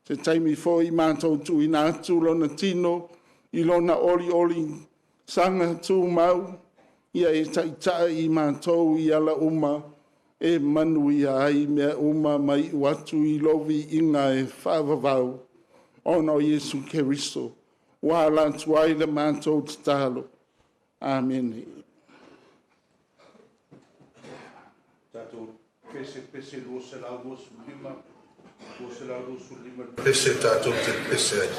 Se taimi foi matou tuuina atu lona tino i lona olioli saga tumau, ia e taitai i matou i ala uma e manuia ai mea uma ma iu atu i lou viiga e faavavau. Ona o Iesu Keriso, ua ala atu ai le matou tatalo. Amene. Tatou pese pese 225, 225 pese tatou te pese ai.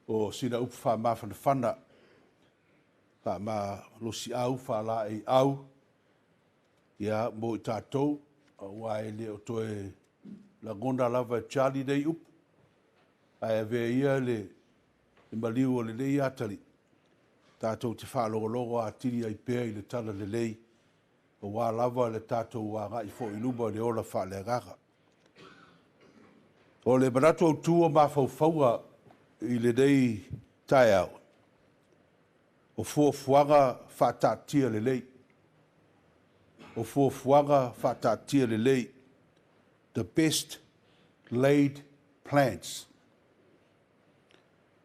O sina upu faamafanafana faamalosiau faalaeiau ia mo i tatou, auā e le o toe lagona lava e Charlie nei upu. Ae avea ia le maliu o lenei atalii, tatou te faalogologo atili ai pea i le talalelei, aua lava le tatou agai foi i luma i le ola faaleagaga. O le manatu autu o mafaufauga i lenei taeao, o fuafuaga faataatia lelei. O fuafuaga faataatia lelei. The best laid plans.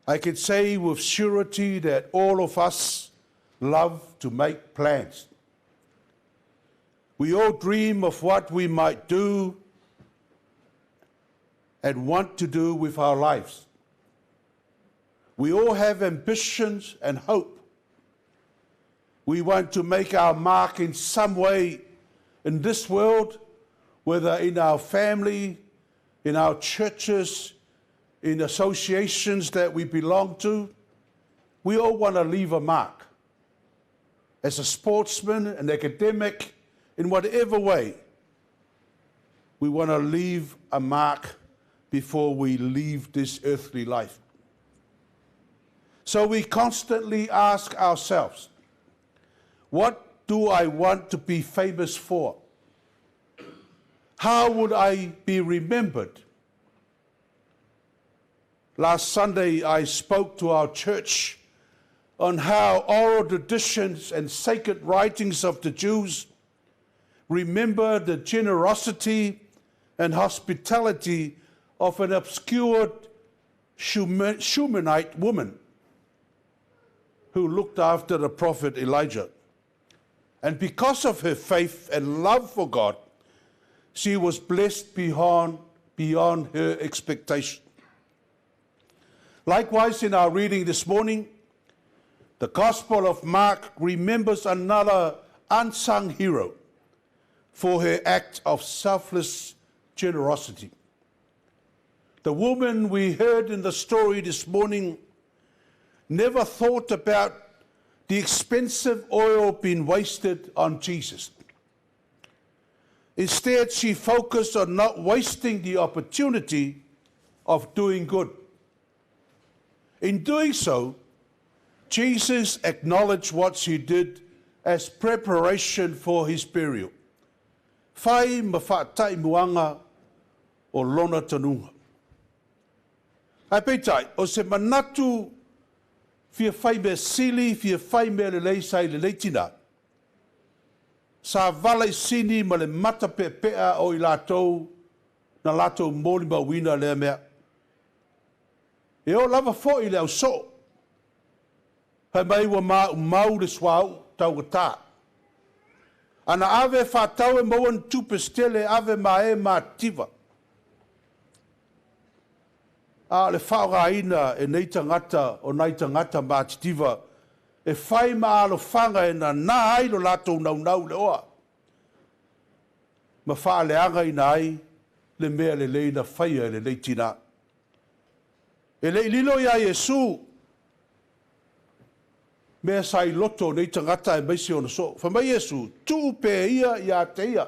I can say with surety that all of us love to make plans. We all dream of what we might do and want to do with our lives. We all have ambitions and hope. We want to make our mark in some way in this world, whether in our family, in our churches, in associations that we belong to. We all want to leave a mark. As a sportsman, an academic, in whatever way, we want to leave a mark before we leave this earthly life. So we constantly ask ourselves, what do I want to be famous for? How would I be remembered? Last Sunday, I spoke to our church on how oral traditions and sacred writings of the Jews remember the generosity and hospitality of an obscure Shunammite woman who looked after the prophet Elijah. And because of her faith and love for God, she was blessed beyond her expectation. Likewise, in our reading this morning, the Gospel of Mark remembers another unsung hero for her act of selfless generosity. The woman we heard in the story this morning never thought about the expensive oil being wasted on Jesus. Instead, she focused on not wasting the opportunity of doing good. In doing so, Jesus acknowledged what she did as preparation for his burial. Fai ma faataimuaga o lona tanuga. Ae peitai, o se manatu fia fai mea sili, fia fai mea lelei sa i lenei tina. Sa valaisini ma le mata peapea o i latou na latou molimauina lea mea. E oo lava foi i le ausoo. Fai mai ua maumau le suauu taugata. Ana ave e faatau e maua ni tupe se tele e ave ma e matitiva. A o le faaaogaina e nei tagata o nai tagata matitiva e fai ma alofaga e nanā ai lo latou naunau i le oa ma faaleagaina ai le mea lelei na faia e lenei tinā. E le i lilo iā Iesu mea sa i loto o nei tagata aemaise ona soo. Fai mai Iesu, Tuu pea ia ia te ia.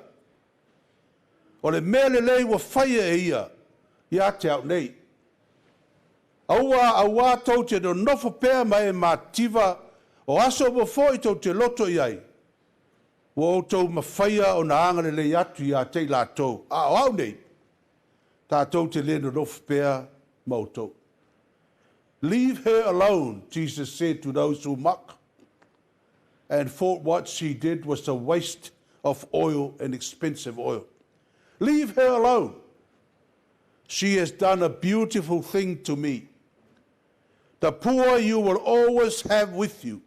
O le mea lelei ua faia e ia ia te au nei. Aua, auā tou te nonofo pea ma e matitiva, o aso uma foi tou te loto i ai, ua outou mafaia ona agalelei atu ia te i latou, a o au nei, tatou te le nonofo pea ma outou. Leave her alone, Jesus said to those who mock and thought what she did was a waste of oil and expensive oil. Leave her alone. She has done a beautiful thing to me. The poor you will always have with you,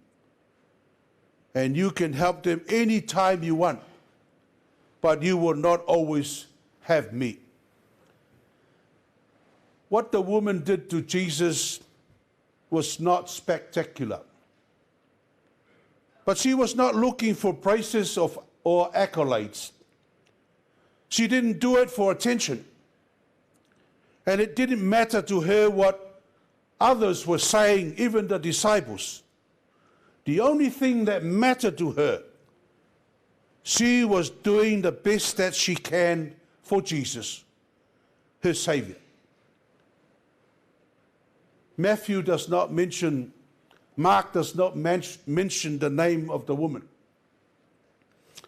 and you can help them any time you want, but you will not always have me. What the woman did to Jesus was not spectacular. But she was not looking for praises or accolades. She didn't do it for attention. And it didn't matter to her what others were saying, even the disciples. The only thing that mattered to her, she was doing the best that she can for Jesus, her Savior. Matthew does not mention, Mark does not mention the name of the woman.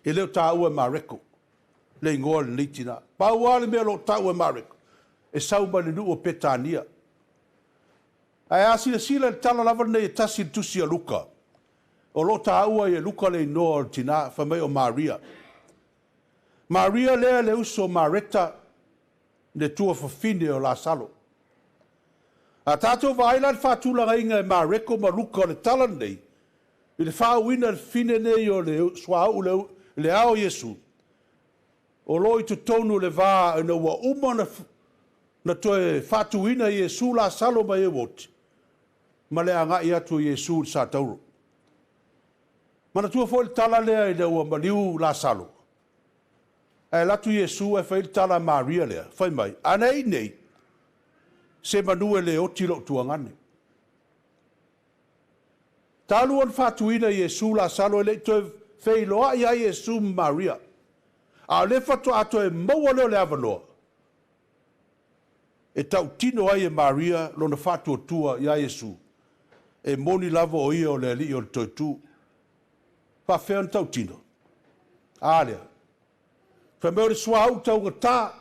E le o tāua Mareko, le ingoa lenei tina. Pau lava le mea o lo o taua e Mareko, e sau mai le nuu o Petania. Ae a silasila i le tala lava lenei e tasi i le tusi a Luka, o lo o taua ai e Luka le igoa o le tina, fai mai o Maria. Maria lea le uso o Mareta, le tuafafine o Lasalo. A tatou vaai la i le faatulagaina e Mareko ma Luka o le tala lenei, i le faauuina e le fafine nei o le suauu i le ao o Iesu, o lo o i totonu o le va ina ua uma ona toe faatuina e Iesu Lasalo mai e ua oti, ma le agai atu o Iesu i le satauro. Manatua foi le tala lea ina ua maliu Lasalo, ae alu atu Iesu ae fai ai le tala a Maria lea, fai mai, A na e i inei, semanu e le oti lou tuagane. Talu ona faatuina e Iesu Lasalo e le i toe feiloai lava Iesu ma Maria, a o lea faatoa toe maua lea o le avanoa e tautino ai e Maria lona faatuatua iā Iesu, e moni lava o ia o le Alii o le Toetū. Faafefea ona tautino? A lea. Fai mai o le suauu taugata,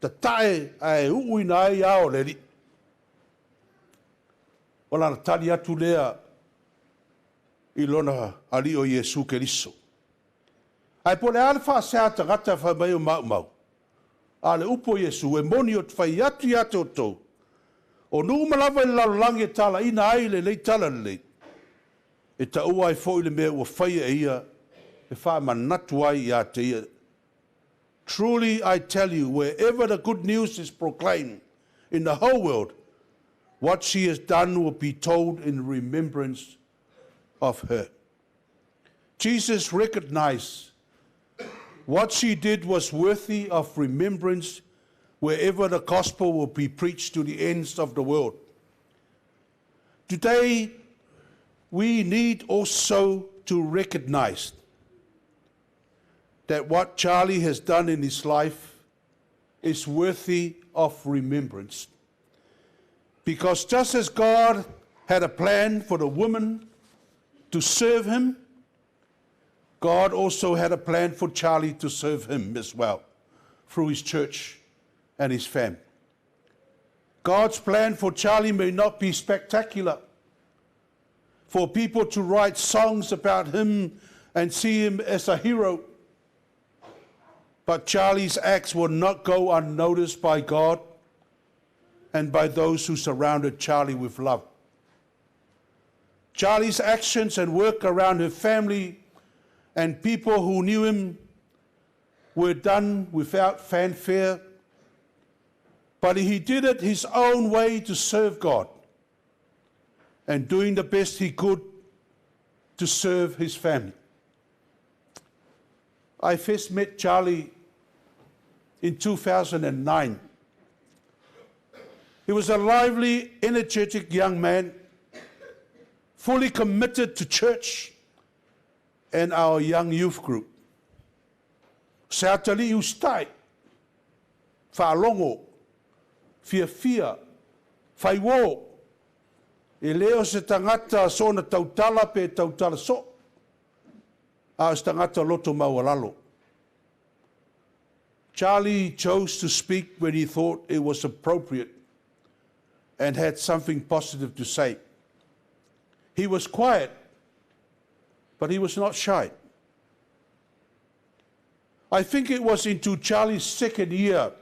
tatae ae uuina ai ao o le Alii. O lana tali atu lea i lona Alii o Iesu Keriso. Ae po o le a le faasea a tagata fai mai o maumau, a o le upu a Iesu, e moni ou te fai atu ia te outou, o nuu uma lava i le lalolagi e talaina ai lenei tala lelei, e taua ai foi le mea ua faia e ia e faamanatu ai ia te ia. Truly I tell you, wherever the good news is proclaimed in the whole world, what she has done will be told in remembrance of her. Jesus recognized what she did was worthy of remembrance wherever the gospel will be preached to the ends of the world. Today, we need also to recognize that what Charlie has done in his life is worthy of remembrance. Because just as God had a plan for the woman to serve him, God also had a plan for Charlie to serve him as well through his church and his family. God's plan for Charlie may not be spectacular. For people to write songs about him and see him as a hero. But Charlie's acts will not go unnoticed by God and by those who surrounded Charlie with love. Charlie's actions and work around her family and people who knew him were done without fanfare, but he did it his own way to serve God and doing the best he could to serve his family. I first met Charlie in 2009. He was a lively, energetic young man, fully committed to church and our young youth group. Se atalii usitai, faalogo, fiafia, faiuō, e le o se tagata soona tautala pe tautala soo, a o se tagata loto maualalo. Charlie chose to speak when he thought it was appropriate and had something positive to say. He was quiet, but he was not shy. I think it was into Charlie's second year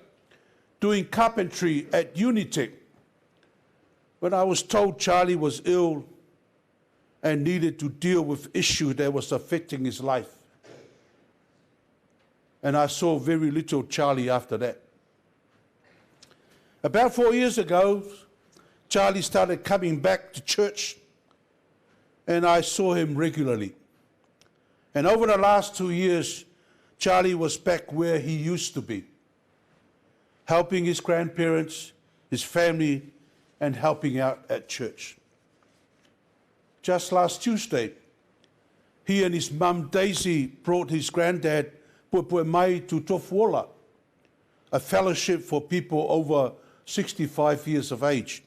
doing carpentry at Unitec when I was told Charlie was ill and needed to deal with issue that was affecting his life. And I saw very little Charlie after that. About 4 years ago, Charlie started coming back to church, and I saw him regularly. And over the last 2 years, Charlie was back where he used to be, helping his grandparents, his family, and helping out at church. Just last Tuesday, he and his mum Daisy brought his granddad Puepue Mai to Tofuola, a fellowship for people over 65 years of age.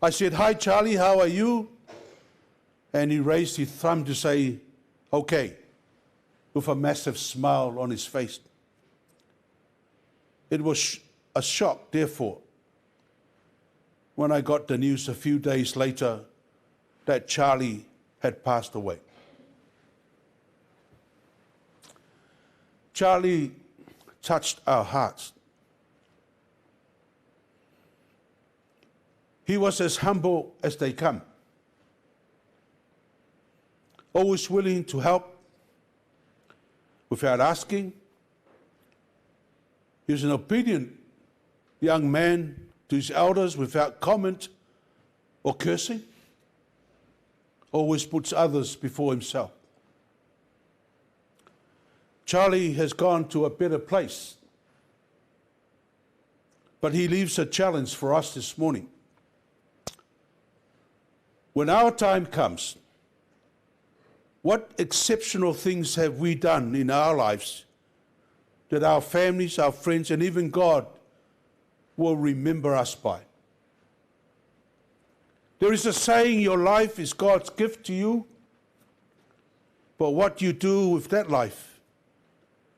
I said, Hi, Charlie, how are you? And he raised his thumb to say, Okay, with a massive smile on his face. It was a shock, therefore, when I got the news a few days later that Charlie had passed away. Charlie touched our hearts. He was as humble as they come, always willing to help without asking. He was an obedient young man to his elders without comment or cursing, always puts others before himself. Charlie has gone to a better place, but he leaves a challenge for us this morning. When our time comes, what exceptional things have we done in our lives that our families, our friends, and even God will remember us by? There is a saying, your life is God's gift to you, but what you do with that life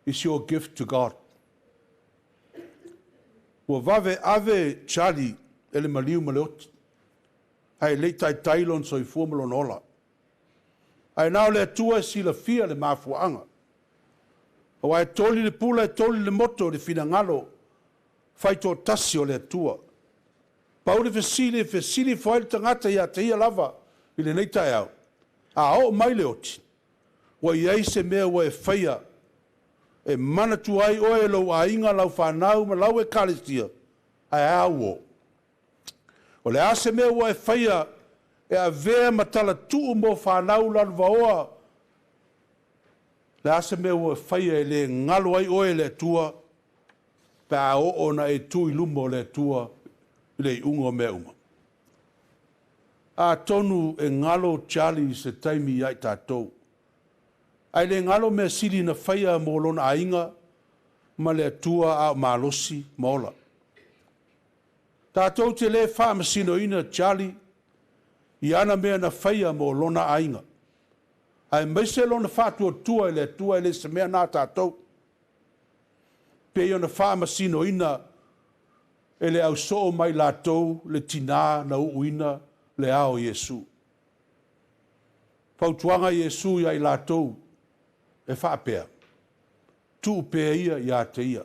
is your gift to God. Ua vave ave Charlie e le maliu ma le oti. Ae le i taitai lona soifua ma lona ola. Ae na o le Atua e silafia le mafuaaga. Aua e toli le pula e toli le moto i le finagalo faitoatasi o le Atua. Pau le fesili e fesili ifo ai le tagata ia te ia lava i lenei taeao, a oo mai le oti, ua i ai se mea ua e faia e manatua ai oe e lou aiga, lau fanau ma lau Ekalesia, ae a uo? O le a se mea ua e faia e avea ma talatuu mo fanau lalovaoa? Le a se mea ua e faia e le galo ai oe e le Atua pe a oo ona e tu i luma o le Atua i le iuga o mea uma? Atonu e galo Charlie i se taimi ia i tatou. Ae le galo mea sili na faia mo lona aiga ma le Atua a o malosi ma ola. Tatou te le faamasinoina Charlie i ana mea na faia mo lona aiga, aemaise lona faatuatua i le Atua e le se mea na tatou, pei ona faamasinoina e le ausoo mai latou le tinā na uuina le ao o Iesu. Fautuaga Iesu ia i latou e faapea, Tuu pea ia ia te ia.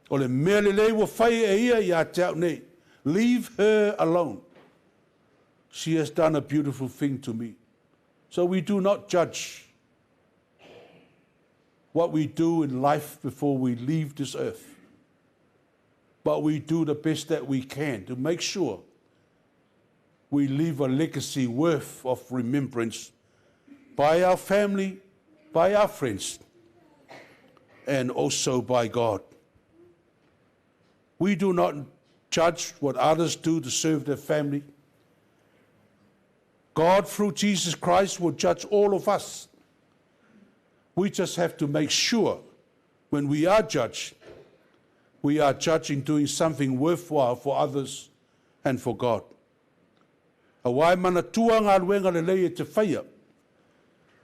O le mea lelei ua fai e ia ia te au nei. Leave her alone. She has done a beautiful thing to me. So we do not judge what we do in life before we leave this earth. But we do the best that we can to make sure we leave a legacy worth of remembrance by our family, by our friends, and also by God. We do not judge what others do to serve their family. God, through Jesus Christ, will judge all of us. We just have to make sure when we are judged, we are judging doing something worthwhile for others and for God. Aua e manatua galuega lelei e te faia,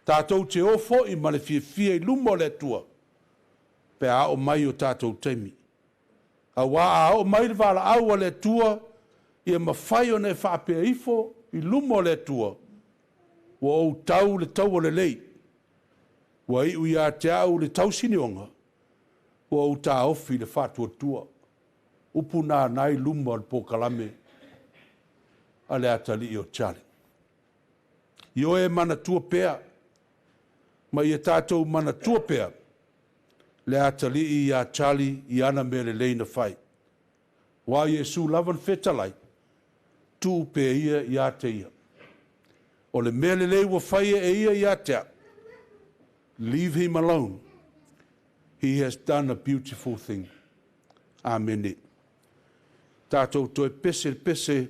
tatou te o foi ma le fiafia i luma o le Atua pe a oo mai o tatou taimi. Aua a oo mai le valaau a le Atua, ia mafai ona e faapea ifo i luma o le Atua, Ua ou tau le taua lelei, ua iu ia te au le tausinioga, ua ou taofi le faatuatua. Upu nāna i luma o le polokalame a le atalii o Charlie. Ioe e manatua pea, ma ia tatou manatua pea le atalii iā Charlie i ana mea lelei na fai. Aua o Iesu lava na fetalai, tuu pea ia ia te ia. O le mea lelei ua faia e ia ia te au. Leave him alone. He has done a beautiful thing. Amene. Tatou toe pese le pese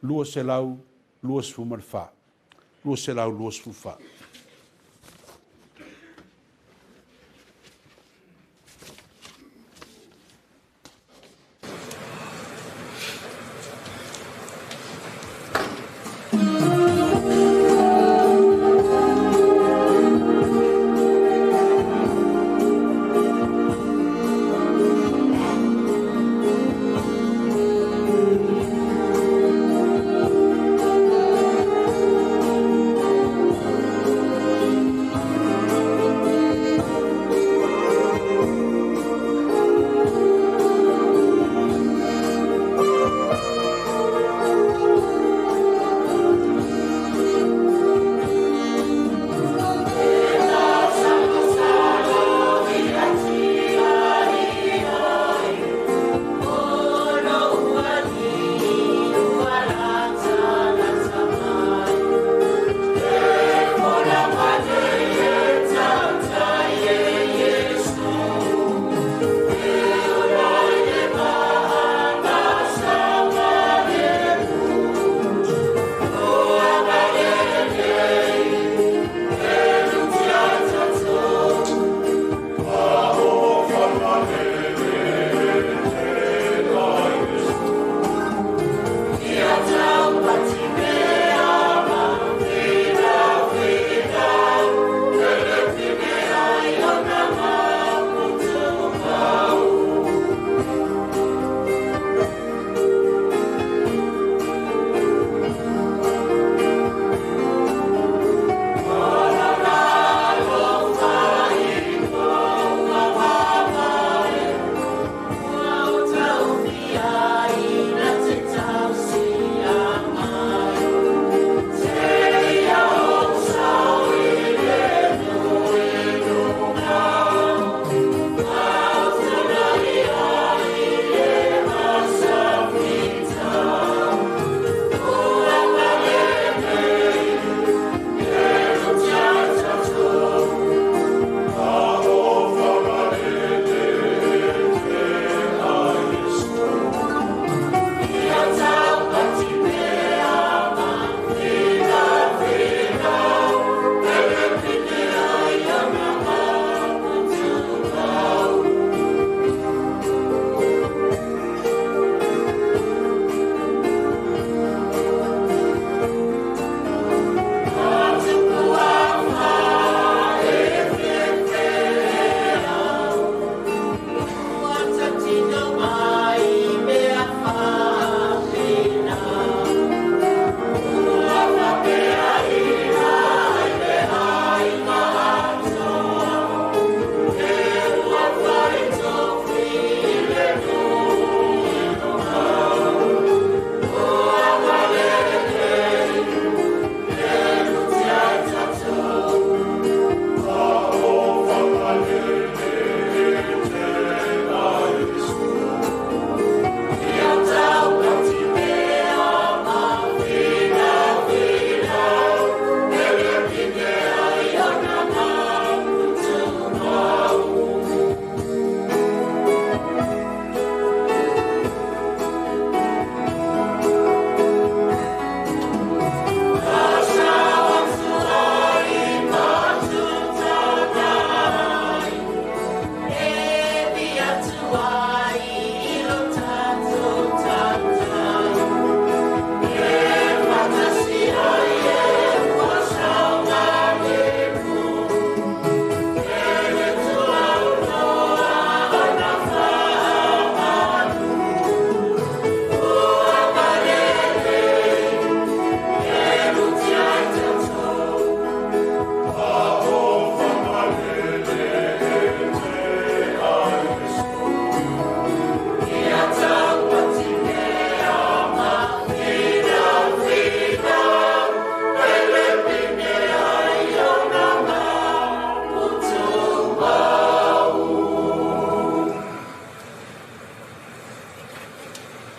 224. 224.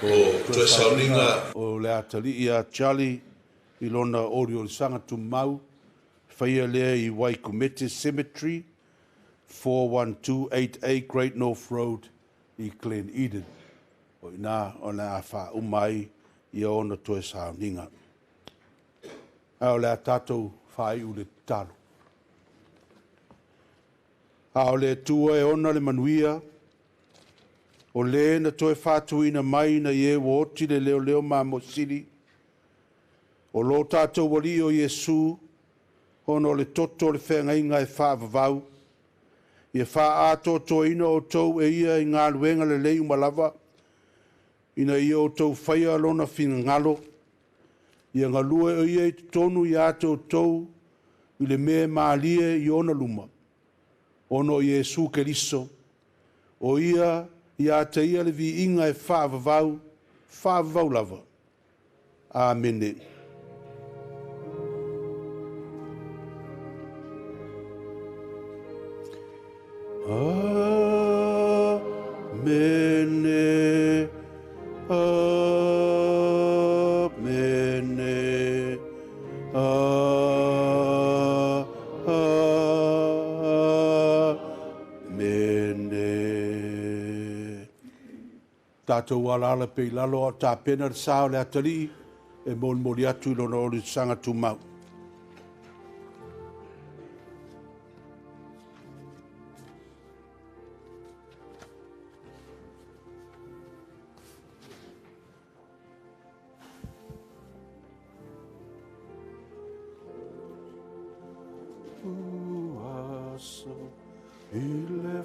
O toe sauniga o le atalii ia Charlie i lona oliolisaga tumau, faia lea i Waikumete Cemetery, 41288 Great North Road i Glen Eden. O ina o le a faauma ai ia ona toe sauniga. Ae o le a tatou faaiu le tatalo. A o le Atua e ona le manuia, o le na toe faatuina mai ina ie ua oti le leoleo mamoe sili, o lo tatou Alii o Iesu, ona o le toto o le feagaiga e faavavau, ia faaatoatoaina outou e ia i galuega lelei uma lava, ina ia outou faia lona finagalo, ia galue o ia i totonu ia te outou i le mea e malie i ona luma, ona o Iesu Keriso, o ia ia te ia le viiga e faavavau, faavavau lava. Amene. Amene. Amene. Amene. Tatou alaala pea i lalo a o tapena le sa o le atalii e molimoli atu i lona oliolisaga tumau. Aso i le Le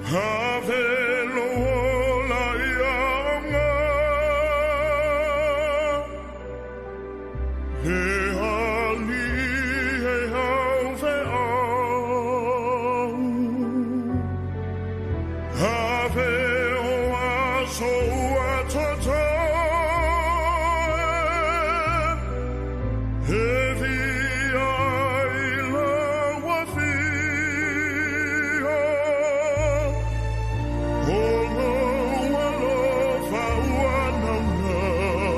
Have lo ola ia auga Le ali e au fe au Have o aso ua toto E via i laua fia O lou alofa ua naunau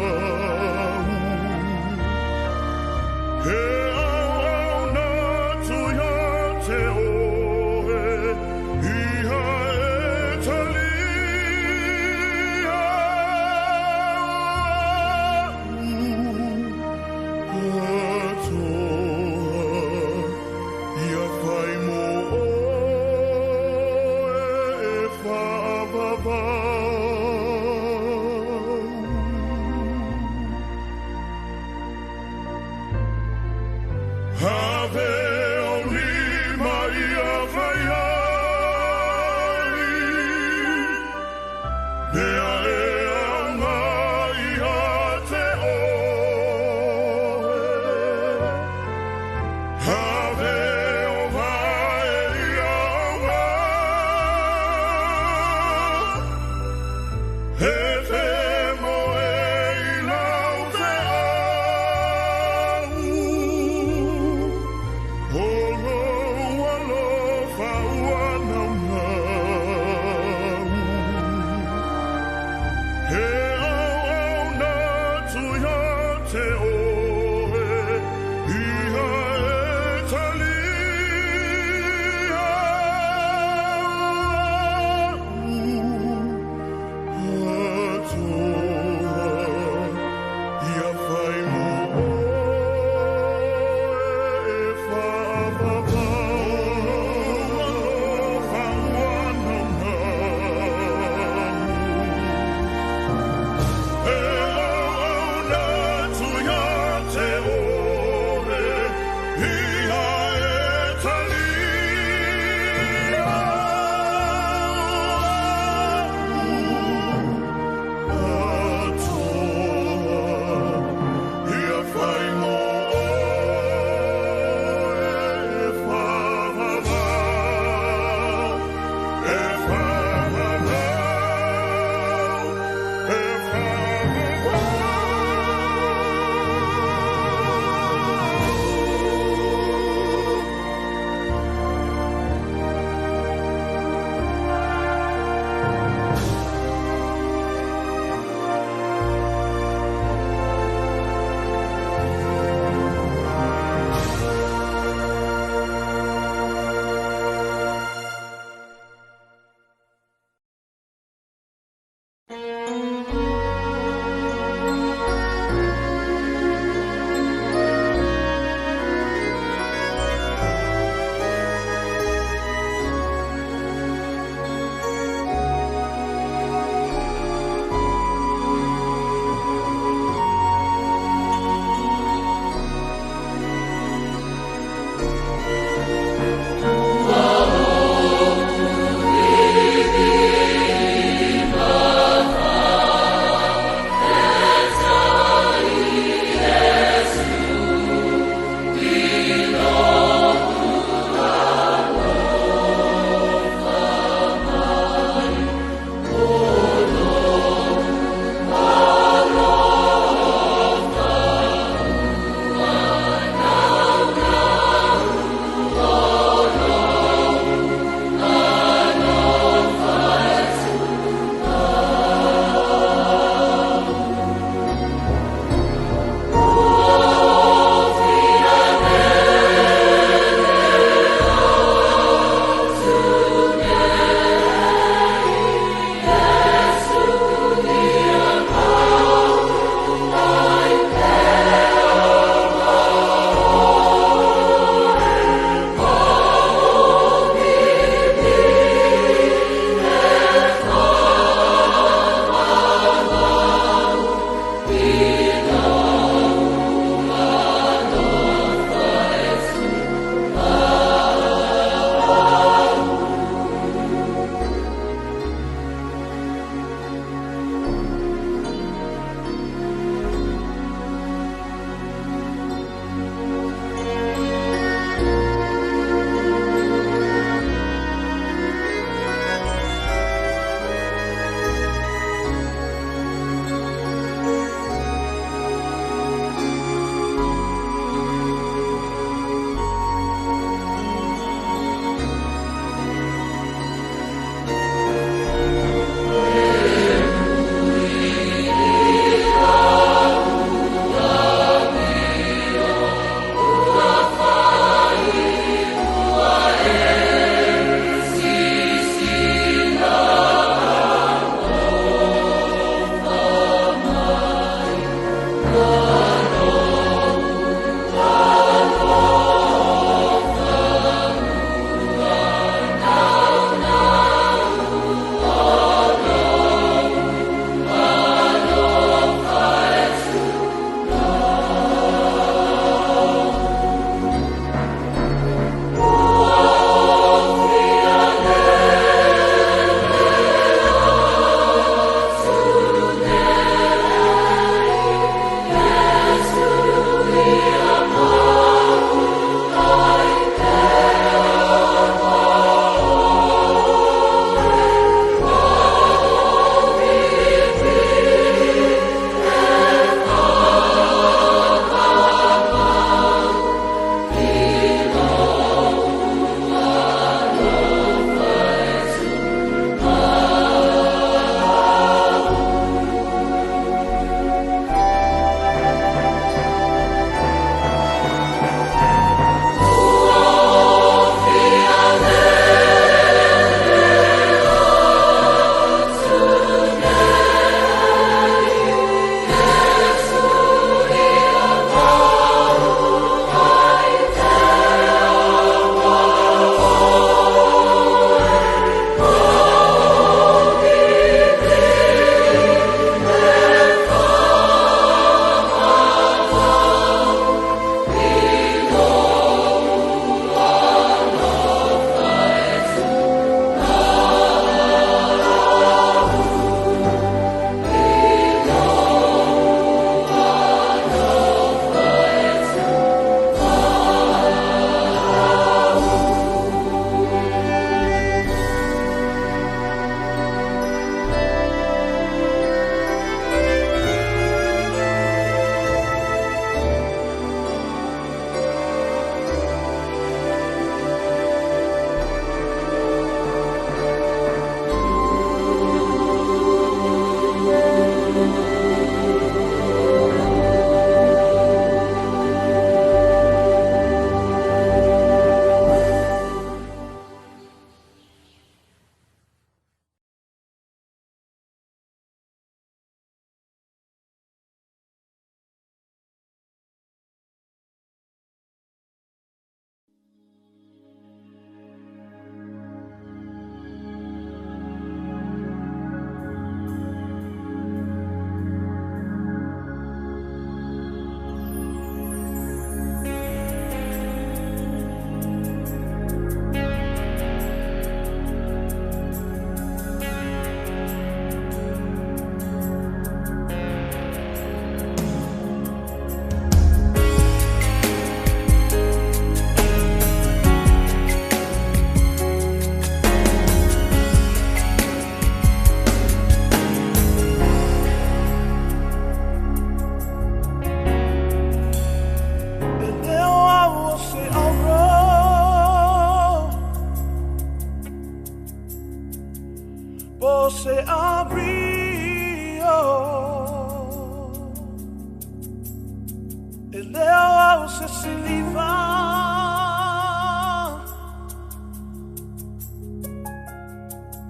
He auauna atu ia te oe Ia e talia au Katoa Ia whai mo oe e whaavavau. Have o lima ia whai ai Mea e anga ia te oe Have o vae ia auga E te moe i lau te au O lou alofa ua naunau He auauna atu ia te oe Ia e talia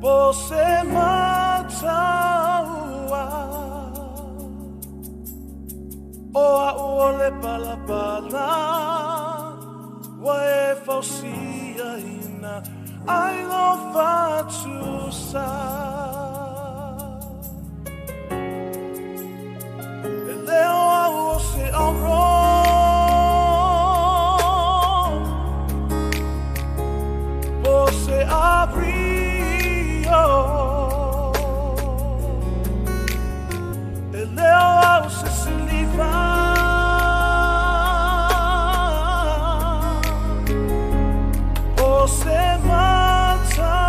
Po se mataua O a o le palapala Wa e fausia ina Ai lo fatusa E leo au o se auro Po se abrio E leo au se siliva Po se mataua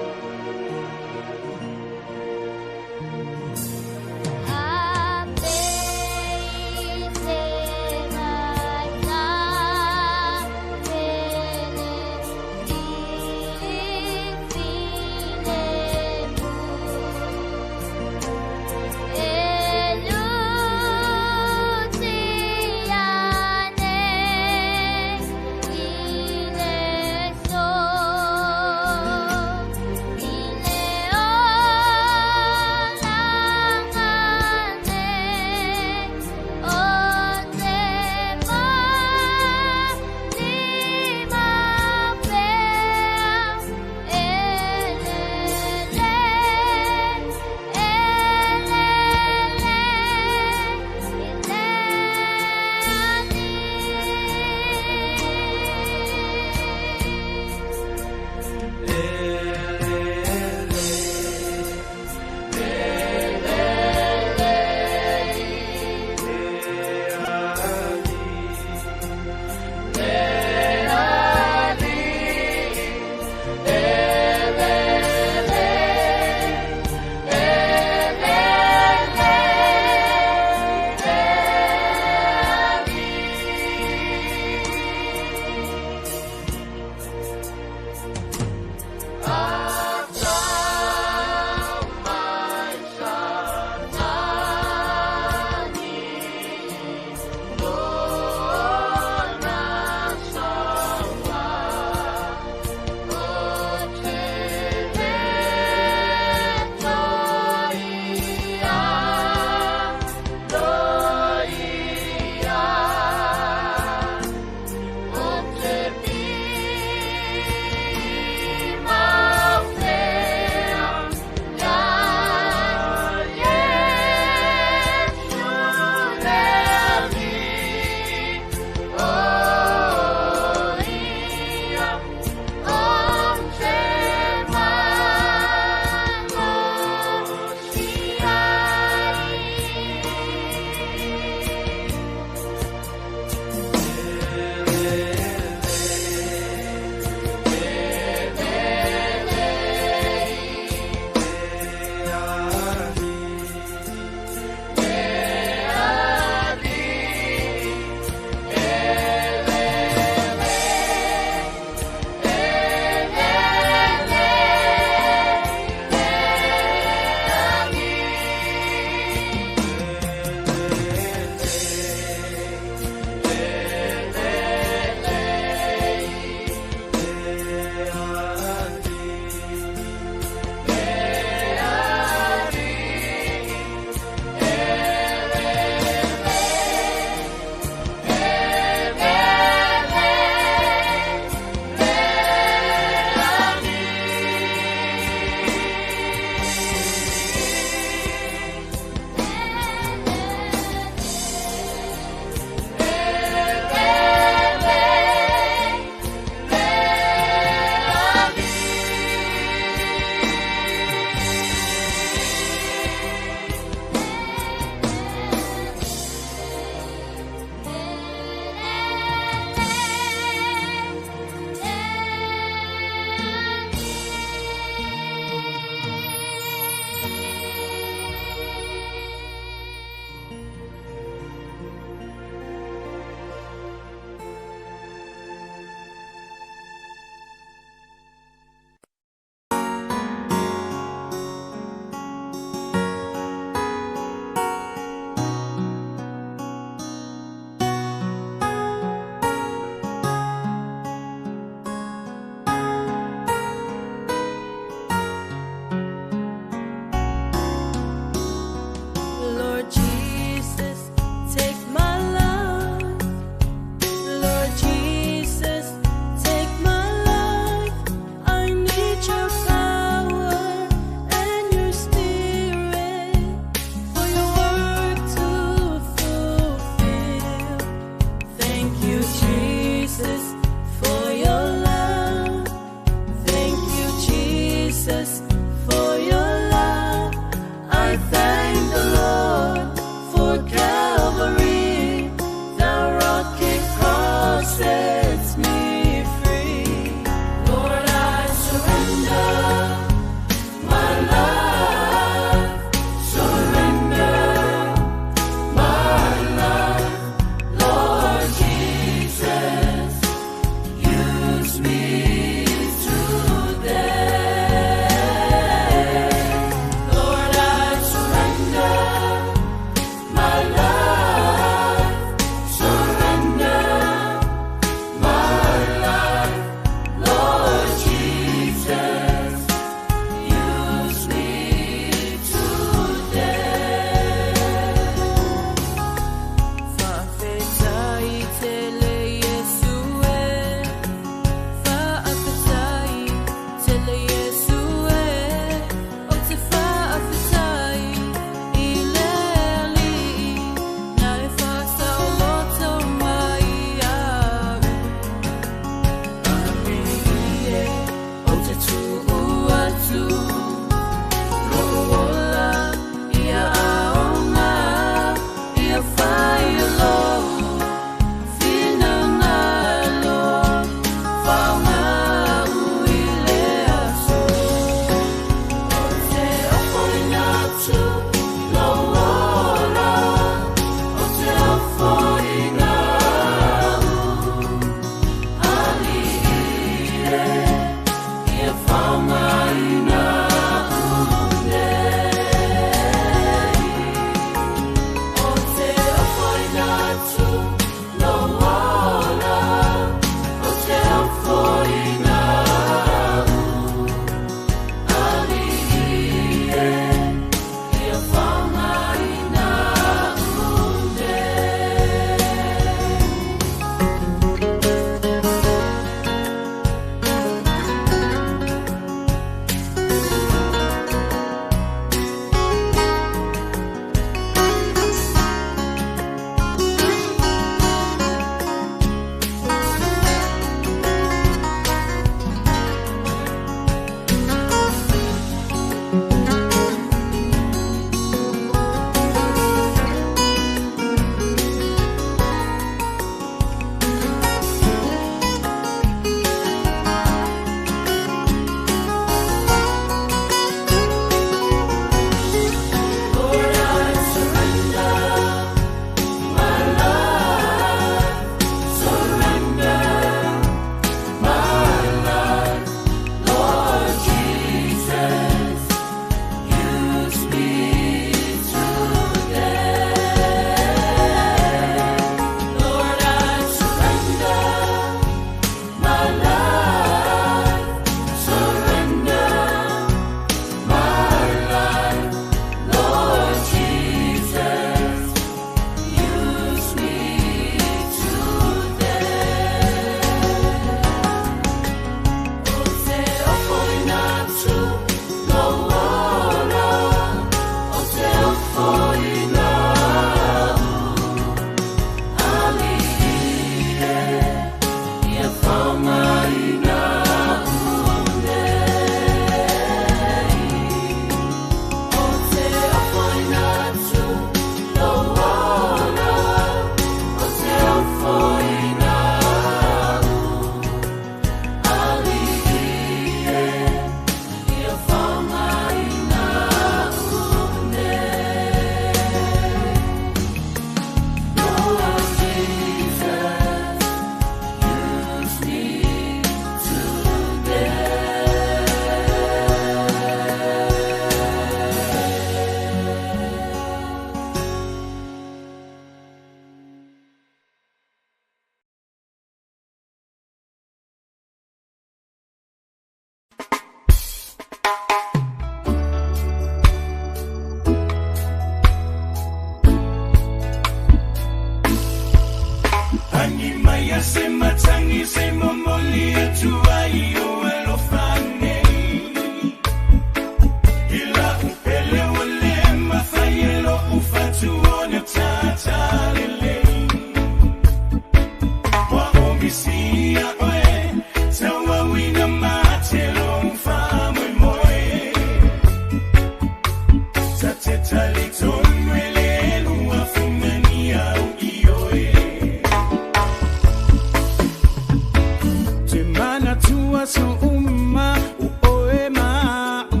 Manatu aso uma o oe ma'u.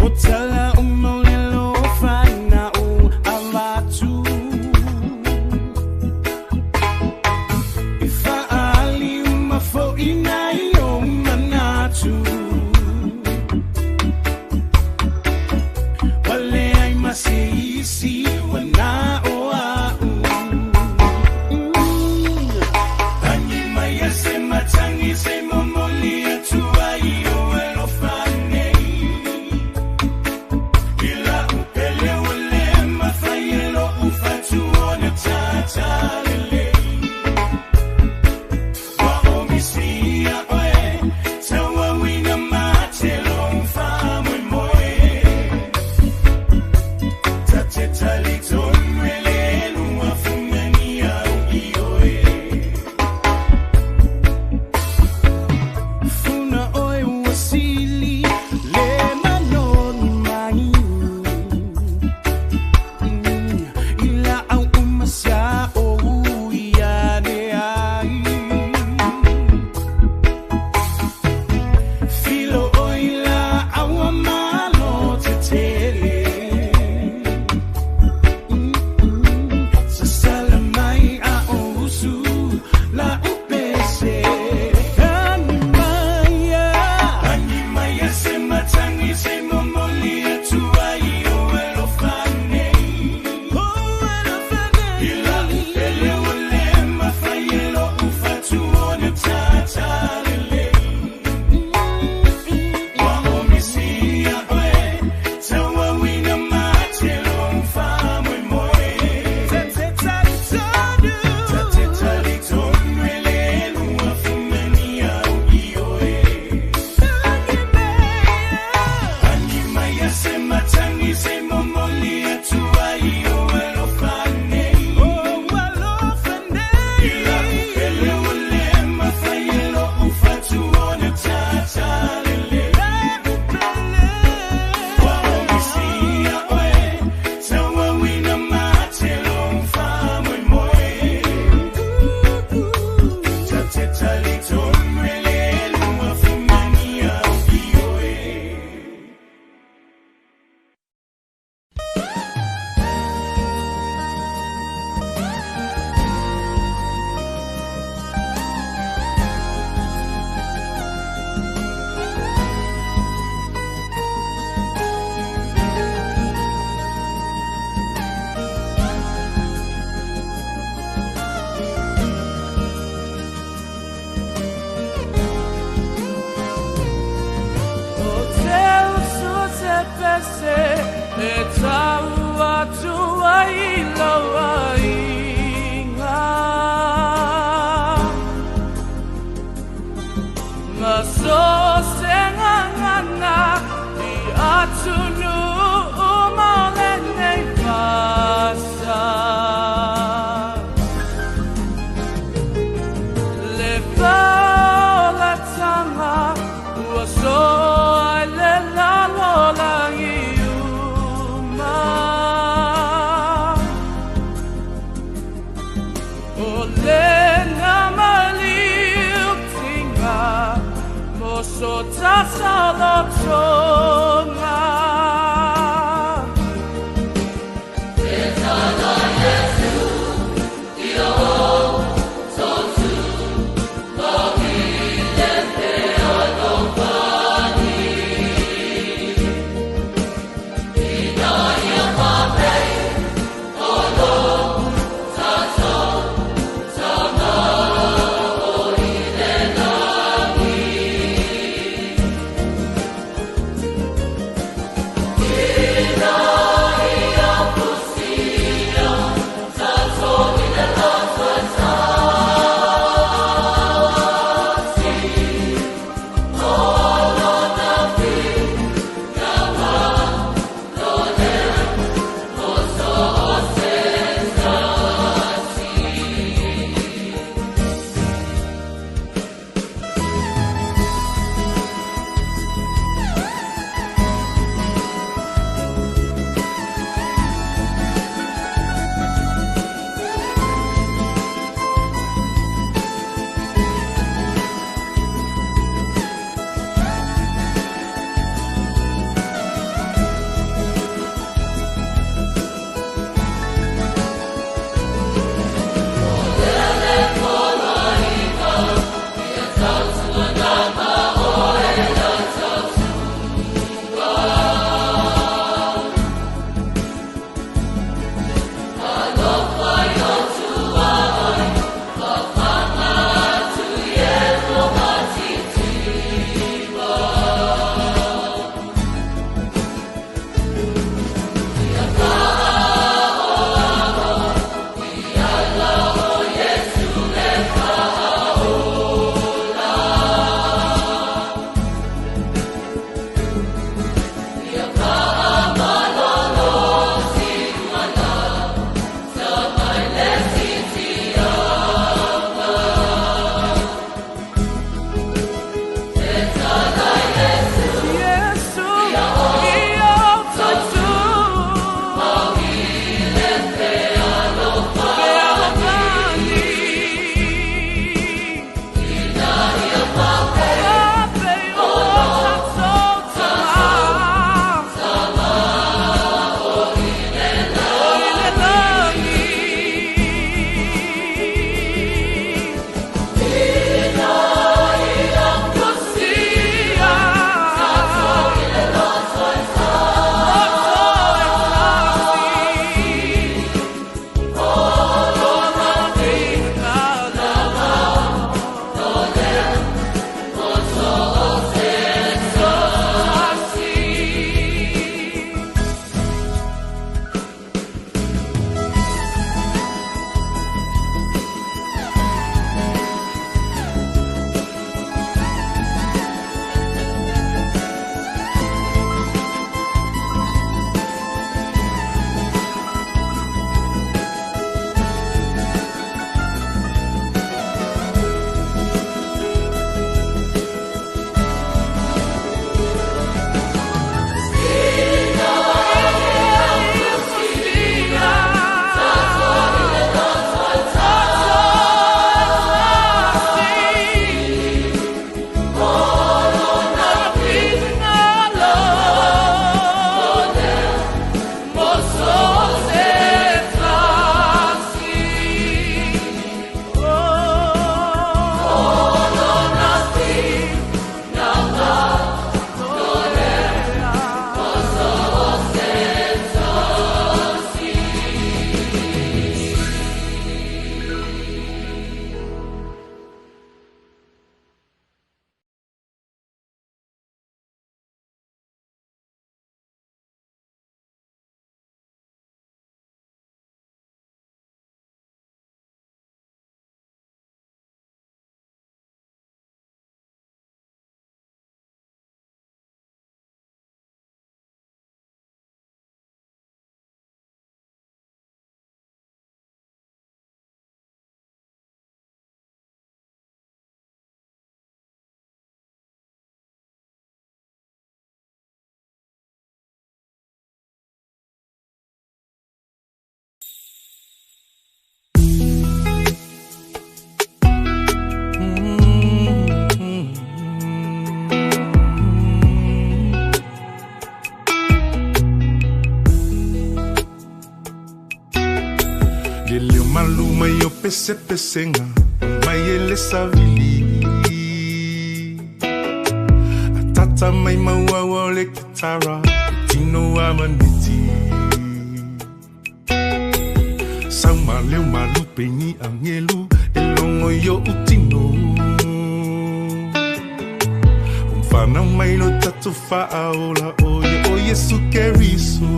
O tala uma o le lofa na o avatu. E faali uma fo'i nai o manatu. Wale ai ma se isi wa na o a'u. Tangi mai a se matangi se momoli atu ai o alofa nei. I la upele o le mawhai e lo ufatu o na tātālele. Wa o misia oe, taua wina mā te lo mwha moe moe. Ta te tali tonu e le lua fungani au i oe. Funa oe ua sili le manoni mai. I la au umasia o ui ane ai. Filo o i la aua malo te tele. Sasala mai a o usu la upese. Tangi maia. Tangi maia se matangi se momoli atu ai o alofa nei. O alofa nei. I la upele o le mawhai e lo ufatu o na tātālele. Wa o misia oe, taua wina mā te lo mwha moe moe. Ta te tali tonu. Ta te tali tonu e le lua fungani au i oe. Tangi maia. Tangi maia se matangi se momoli atu ai o alofa nei. O alofa nei. I la upele o le mawhai e lo ufatu o na tātālele. La upele. Wa o misia oe, taua wina mā te lo mwha moe moe. Ta te tali tonu e le lua fungani au i oe. O te usu te pese e tau atu ai i lau aiga. Ma so se ngangana i atunu uma o lenei fasa. Le paolatanga ua soa i le lalolangi uma. Pesepesega mai e le savili. Atata mai mauaua o le kitara tino a maneti. Sau ma leo malupe ni angelu e longo i o utino. Whanau mai lo tatu whaaola o ye o Yesu Keriso.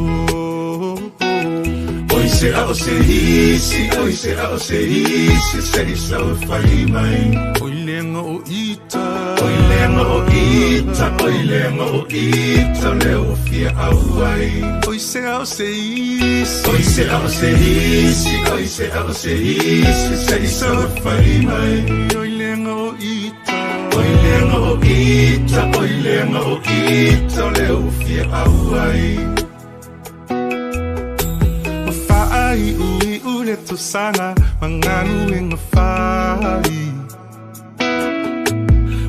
Oi se a o se isi, oi se a o se isi, se i sau e whai mai. Oi lenga o ita, oi lenga o ita, oi lenga o ita, leo o fia au ai. Oi se a o se isi, oi se a o se isi, oi se a o se isi, se i sau e whai mai. Oi lenga o ita, oi lenga o ita, oi lenga o ita, leo o fia au ai. O whaai ui ule tosanga, manganu e ngā whai.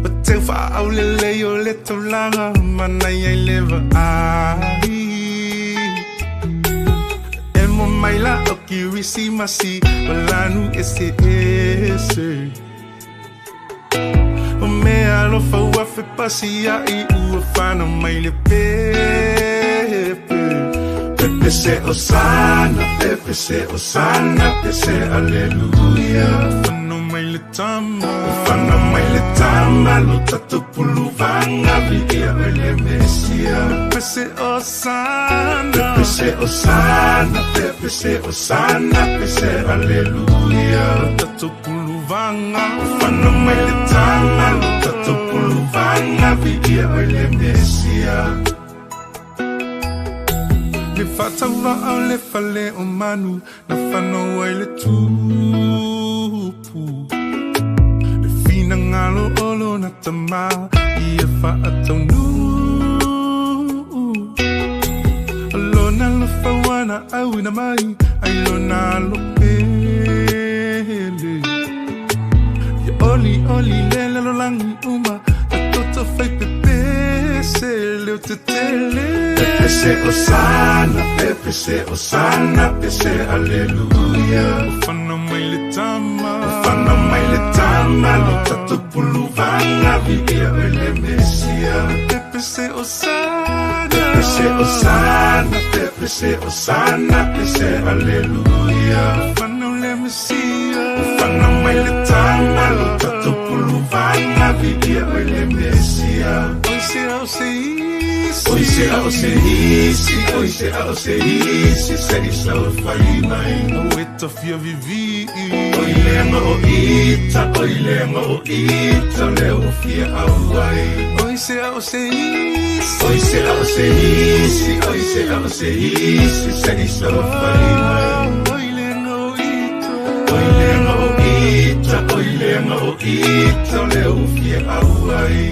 O te whaau le lei o le taulanga, manai ai lewa ai. E mo mai la o kirisi masi, walanu e se ese. O mea alofa ua fe pasi ai ua whana mai le pepe. Pepe se osana, pepe se osana, pepe se aleluia. Whana mai le tama, whana mai le tama, lo tatu puluvanga, vi ia o le Mesia. Pepe se osana, pepe se osana, pepe se osana, pepe se aleluia. Lo tatu puluvanga, whana mai le tama, lo tatu puluvanga, vi ia o le Mesia. Le whatawa au le fale o manu, na whanau ai le tupu. Le whina ngalo olo na tama, ia whaataunu. Alona lo whawana au ina mai, ai lona lo pele. Ia oli oli lele lo langi uma, ta toto whai pepese leo te tele. Pepe se osana, pepe se osana, pepe se aleluia. Whana mai le tama, whana mai le tama, lo tatu puluvanga, vi ia o le Mesia. Pepe se osana, pepe se osana, pepe se osana, pepe se aleluia. Whana le Mesia, whana mai le tama, lo tatu puluvanga, vi ia o le Mesia. Oi se o se isi, oi se a o se isi, oi se a o se isi, se i sau e whai mai. O e tawhia vivi, oi lenga o ita, oi lenga o ita, leo o fia au ai. Oi se a o se isi, oi se a o se isi, oi se a o se isi, se i sau e whai mai. Oi lenga o ita, oi lenga o ita, oi lenga o ita, leo o fia au ai.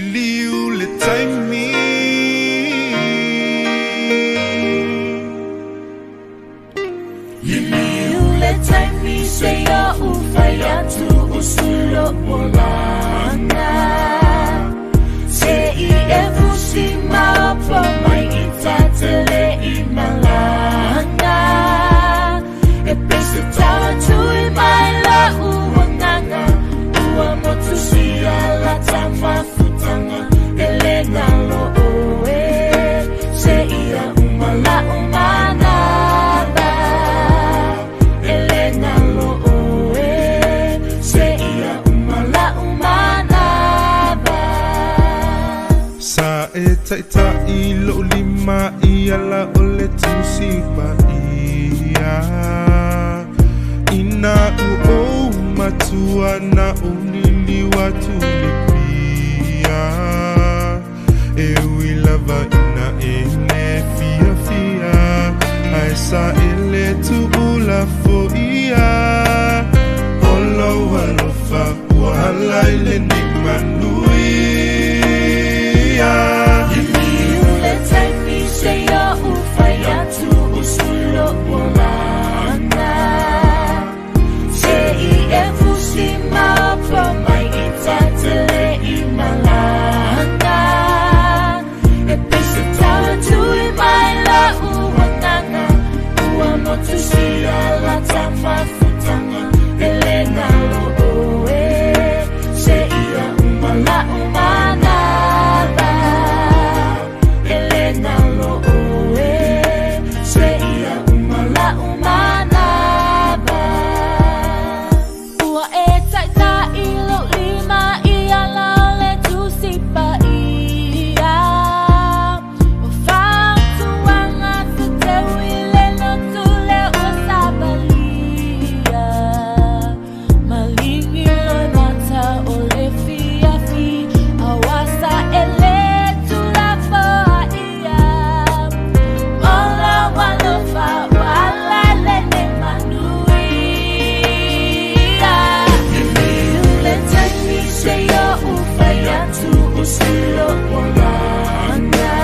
Liliu le taimi. Liliu le taimi se ia ufai atu usulo olanga. Se i e fusi maopo mai i tatele i malanga. E pese tawa tui mai la uanganga. Ua motu sia la tamafutanga. Ele nalo oe. Se ia umala umanaba. Ele nalo oe. Se ia umala umanaba. Sa e taitai lo lima i ala o le tusi pa ia. Ina u o matua na o liliwa tu le pia. E ui lava ina e le fia fia. Ai sa e le tu ula fo ia. Olo alofa ua hala i le ni manuia. Liliu le taimi se ia ufai atu usulo olanga. Se i e fusi maopo mai i tatele i malanga. E pese tawa tui mai la uanganga. Ua motu sia la tamafutanga. Ele nalo oe. Se ia umala umanaba. Ele nalo oe. Se ia umala umanaba. Ua e taitai lo lima i ala o le tusi pa ia. O fautuaga se teu i le lotu le ua sabalia. Maligi loi mata o le fiafi. Awasa e le tulafoa ia. Ola walofa wala le ne manuia. Liliu le taimi se ia ufai atu usulo olanga.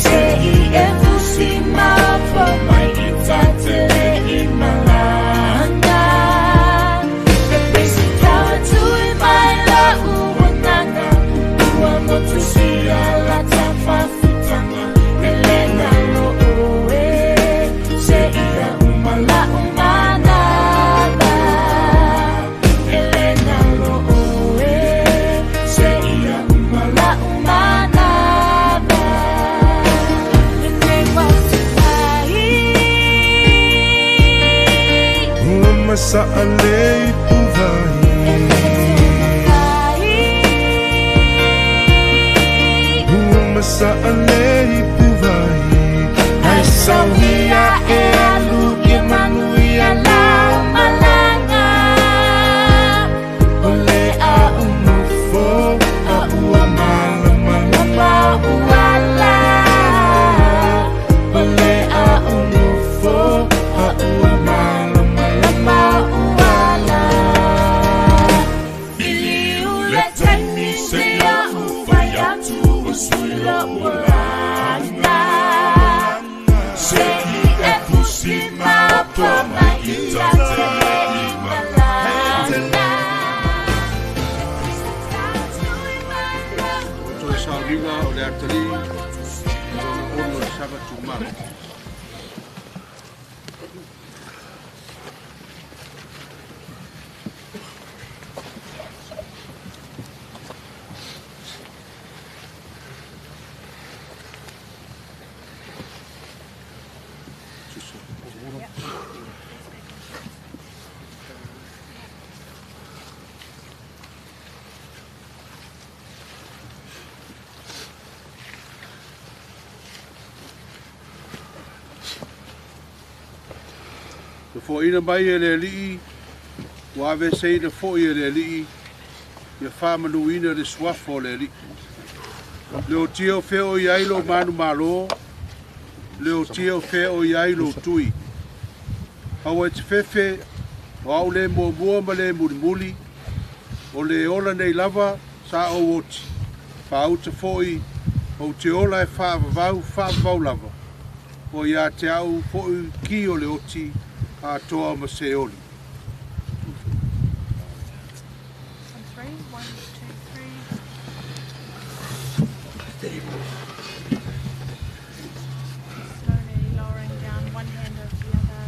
Se i e fusi maopo mai i tatele i malanga. E pese tawa tui mai la uanganga. Ua motu sia la tamafutanga. Ele nalo oe. Se ia umala umanaba. Ele nalo oe. Se ia umala umanaba. Lenei watuai. Ua masaa le i puvai. Ua masaa le i puvai. Ai sauhia e alu i manuia la Malanga. O le a unufo a ua malamalama uala. O le a unufo a ua malamalama uala. Liliu le taimi se ia ufai atu usulo olanga. Se i e fusi maopo mai i tatele i malanga. Toe sauniga o le atali, lona ono le saka tumalo. Le foʻina mai e le alii, ua aveseina foʻi e le alii, ia faamanuina le suafa o le alii. Le otia o fea o i ai lou manumalo, le otia o fea o i ai lou tui. Aua e te fefe, o au le muamua ma le mulimuli, o le ola nei lava, Sa ou oti, faauta fo'i ou te ola e faavavau faavavau lava, o ia te au fo'i ki o le oti atoa ma Seoli. On three. One, two, three. Slowly lowering down one hand over the other.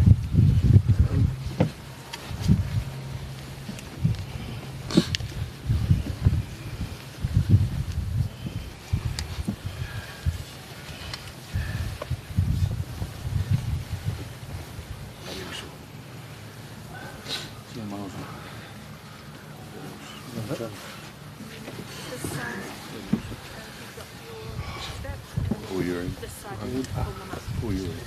This side, you've got your straps, and Pull your in. this side, you pull them up. Pull your in.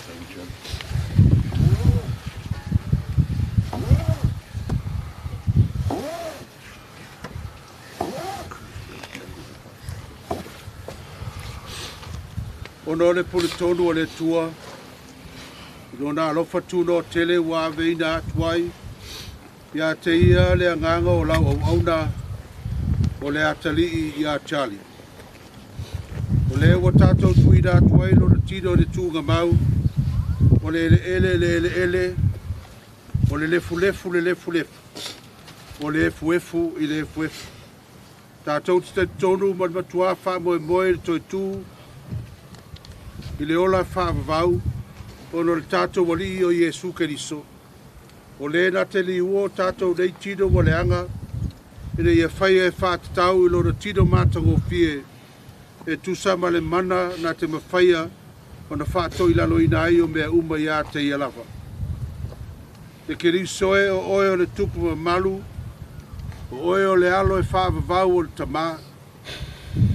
Thank you, John. Ona o le puletonu o le Atua, i lona alofa tunoa tele ua aveina atu ai ia te ia le agaga o lau auauna o le atalii ia Charlie. O lea ua tatou tuuina atu ai lona tino i le tuugamau, o le eleele le eleele, o le lefulefu le lefulefu, o le efuefu i le efuefu. Tatou te talitonu ma le matuā faamoemoe i le toe tū i le ola faavavau ona o le tatou alii o Iesu Keriso. O le na te liua o tatou nei tino ua leaga, ina ia faia e faatatau i lona tino matagofie e tusa ma le mana na te mafaia ona faatoilaloina ai o mea uma ia te ia lava. E Keriso e o oe o le tupu mamalu, o oe o le alo e faavavau o le tamā.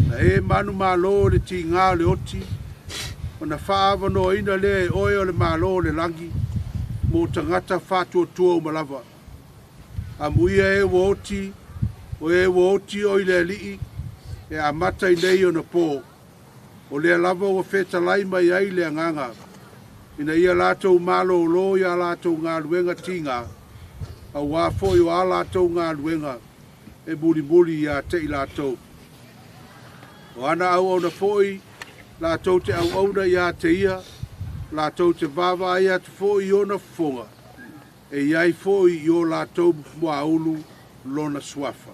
Na e manumalo o le tigā o le oti, ona faaavanoaina lea e oe o le malo o le lagi, mo tagata faatuatua uma lava. Amuia e ua oti, o e ua oti o i le alii, e amata i nei ona pō. O lea lava ua fetalai mai ai le agaga, ina ia latou malōlō ia latou galuega tigā, auā fo'i o a latou galuega e mulimuli ia te i latou. O ana auauna fo'i latou te auauna ia te ia, latou te vaavaai atu fo'i i ona fofoga, e i ai fo'i i o latou muaulu lona suafa.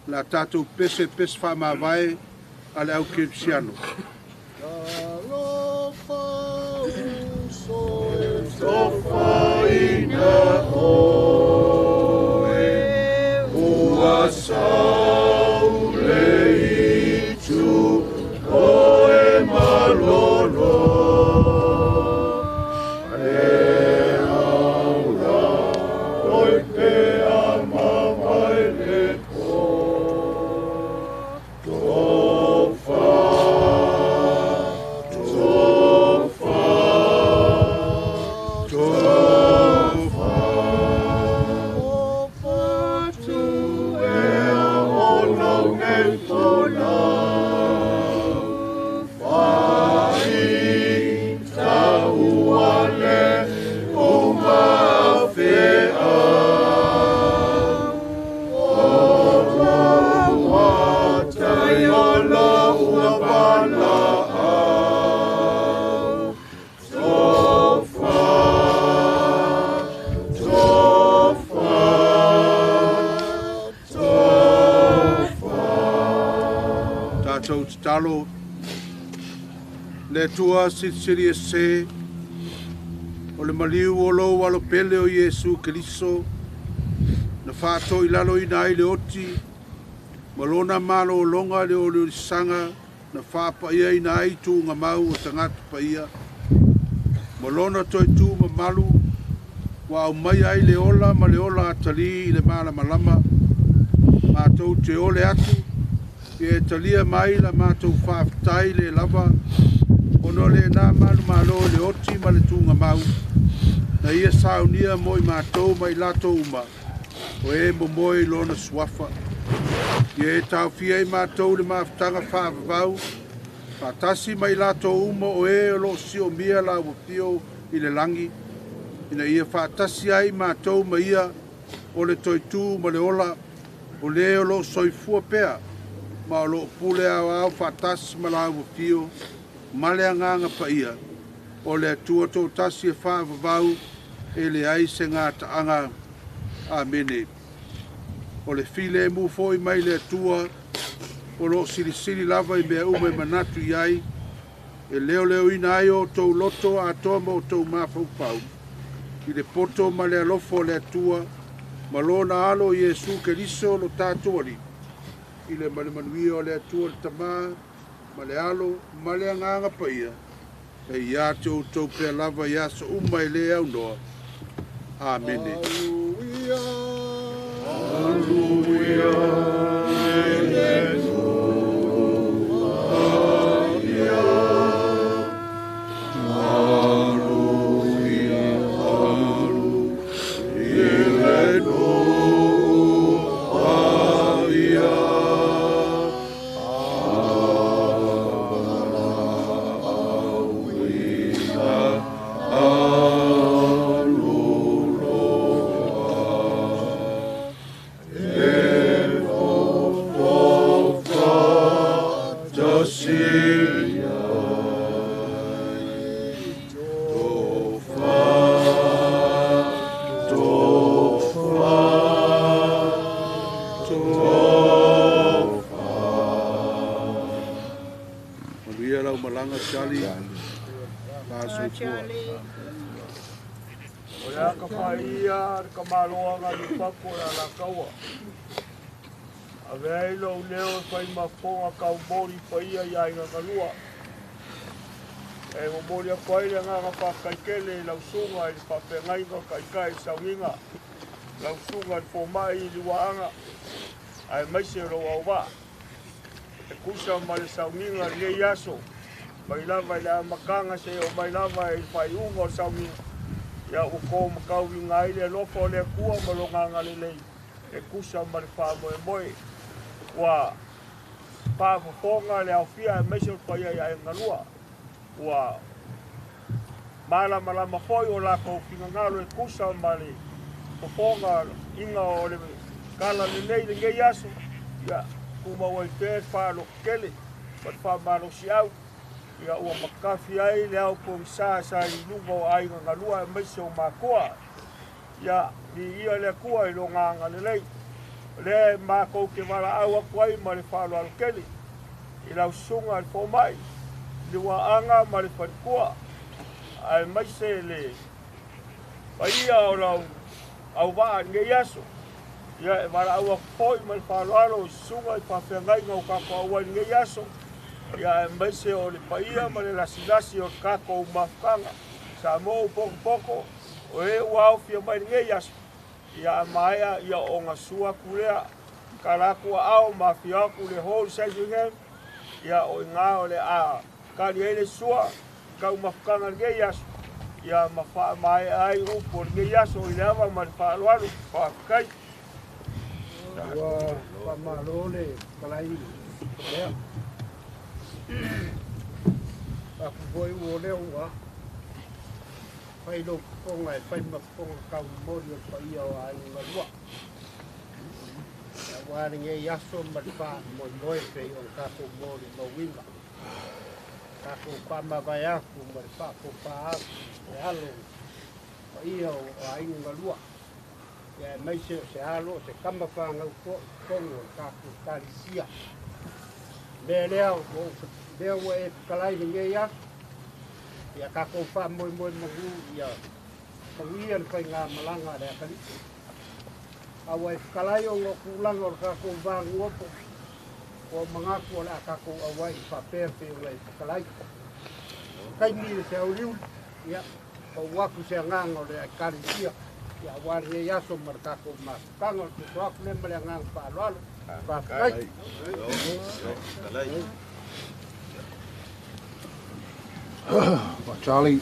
La tatou pese pese faamavae a le au kerisiano. Tofaina oe ua sau le itu oe malolo e aula oi pe amamai le po tofa tofa tofa tu e ono nei folau fai taua le uma fea o ua taiola ua palaau tofa tofa tofa. Tatou tatalo. Le Atua silisili ese, o le maliu o lou alo pele o Iesu Keriso, na faatoilaloina ai le oti, ma lona malōloga le oliolisaga na faapaiaina ai tuugamau o tagata paia. Ma lona toe tū mamalu, ua aumaia ai le ola ma le ola atalī i le malamalama. Matou te ole atu, ia e talia mai la matou faafetai le lava, ona o lenā manumalo i le oti ma le tuugamau, na ia saunia mo i matou ma i latou uma, o e momoe i lona suafa. Ia e taofia ai matou le mafutaga faavavau, faatasi ma i latou uma o e o loo siomia la ua fio i le lagi. Ina ia faatasi ai matou ma ia o le toetū ma le ola, o le o loo soifua pea, ma o loo pule aoao faatasi ma lau afio, ma le agaga paia, o le Atua toatasi e faavavau e leai se gataaga. Amene. O le filemu foi mai le Atua, o loo silisili lava i mea uma e manatu i ai, e leoleoina ai o outou loto atoa ma outou mafaufau, i le poto ma le alofa o le Atua, ma lona alo Iesu Keriso lo tatou Alii, i le malemanuia o le Atua le Tamā, ma le alo, ma le agaga paia, e ia te outou pea lava i aso uma e le aunoa. Amene. Alleluia. Alleluia. O le aka whaia ka maloanga ni pako la la kaua. Ave ai lo leo e whai mafonga kau mori paia i ainga kalua. E mo mori a kwai le nganga whakaikele i lausunga i le whawhengainga kaikai saunginga. Lausunga i fomai i liwaanga. Ai maise ro au wa. E kusa ma le saunginga le aso. Mai lava i le amakanga se o mai lava i whai unga o saunginga. Ia o kō makau i ngā ile alofa o le akua ma lo ngā lelei. E kusa ma le whaamoe moe. Ua pāfofonga le aufia e meise o paia i ae ngalua. Ua malama lama foi o lākou fingangalo e kusa ma le fofonga inga o le kala lelei le ngei aso. Ia kuma ua i te whaalokele ma le whaamalosi au. Ia ua makafi ai le au pongisa sa i lunga o aiga ngalua e maise o makoa. Ia ni ia le akua i lo ngā lelei. Le mākou ke wala au aku ai ma le whaaloalo kele. I lau sunga le fōmai, le waanga ma le whalikua. Ai maise le paia o lau au waa ngei aso. Ia e wala au aku foi ma le whaaloalo i sunga i whawhengai ngau kako au ai ngei aso. Ia e maise o le paia ma le lasilasi o kako o mafukanga. Sa mou poko poko o e ua au fia mai ngei aso. Ia maea ia o ngā sua kulea. Ka lakua au ma fia aku le hou saisingen. Ia o ngā o le a kari ele sua kau mafukanga ngei aso. Ia ma wha maea ai upo ngei aso i le awa ma le whaaloalo. Whaafkai. Ua whamalo le kalai lea. Aku foi o leo ua whai lo ponga e whai mafonga kau mori o paia o ai ngalua. Ia wā ngei aso ma le wha moi moe pei o kako mori mauinga. Kako whamawai aku ma le wha popa aku e alo paia o ai ngalua. Ia maise o se alo se kama whangau kongo o kako kalisia. Mea lea o lea ua e kalai ngei aso. Ia kako wha moi moi mahu ia mahuia le whai ngā malanga le akali. Awa e whakalai o ngā kūlanga o le kako wānguopo o mangaku o le akako awa i whapea pe o le whakalai. Kai mi le se auliu, ia o waku se anganga o le akalisia. Ia wari e aso ma le kako mafukanga o le tutuaku le ma le anganga whaaloalo. Whakalai. Well, Charlie.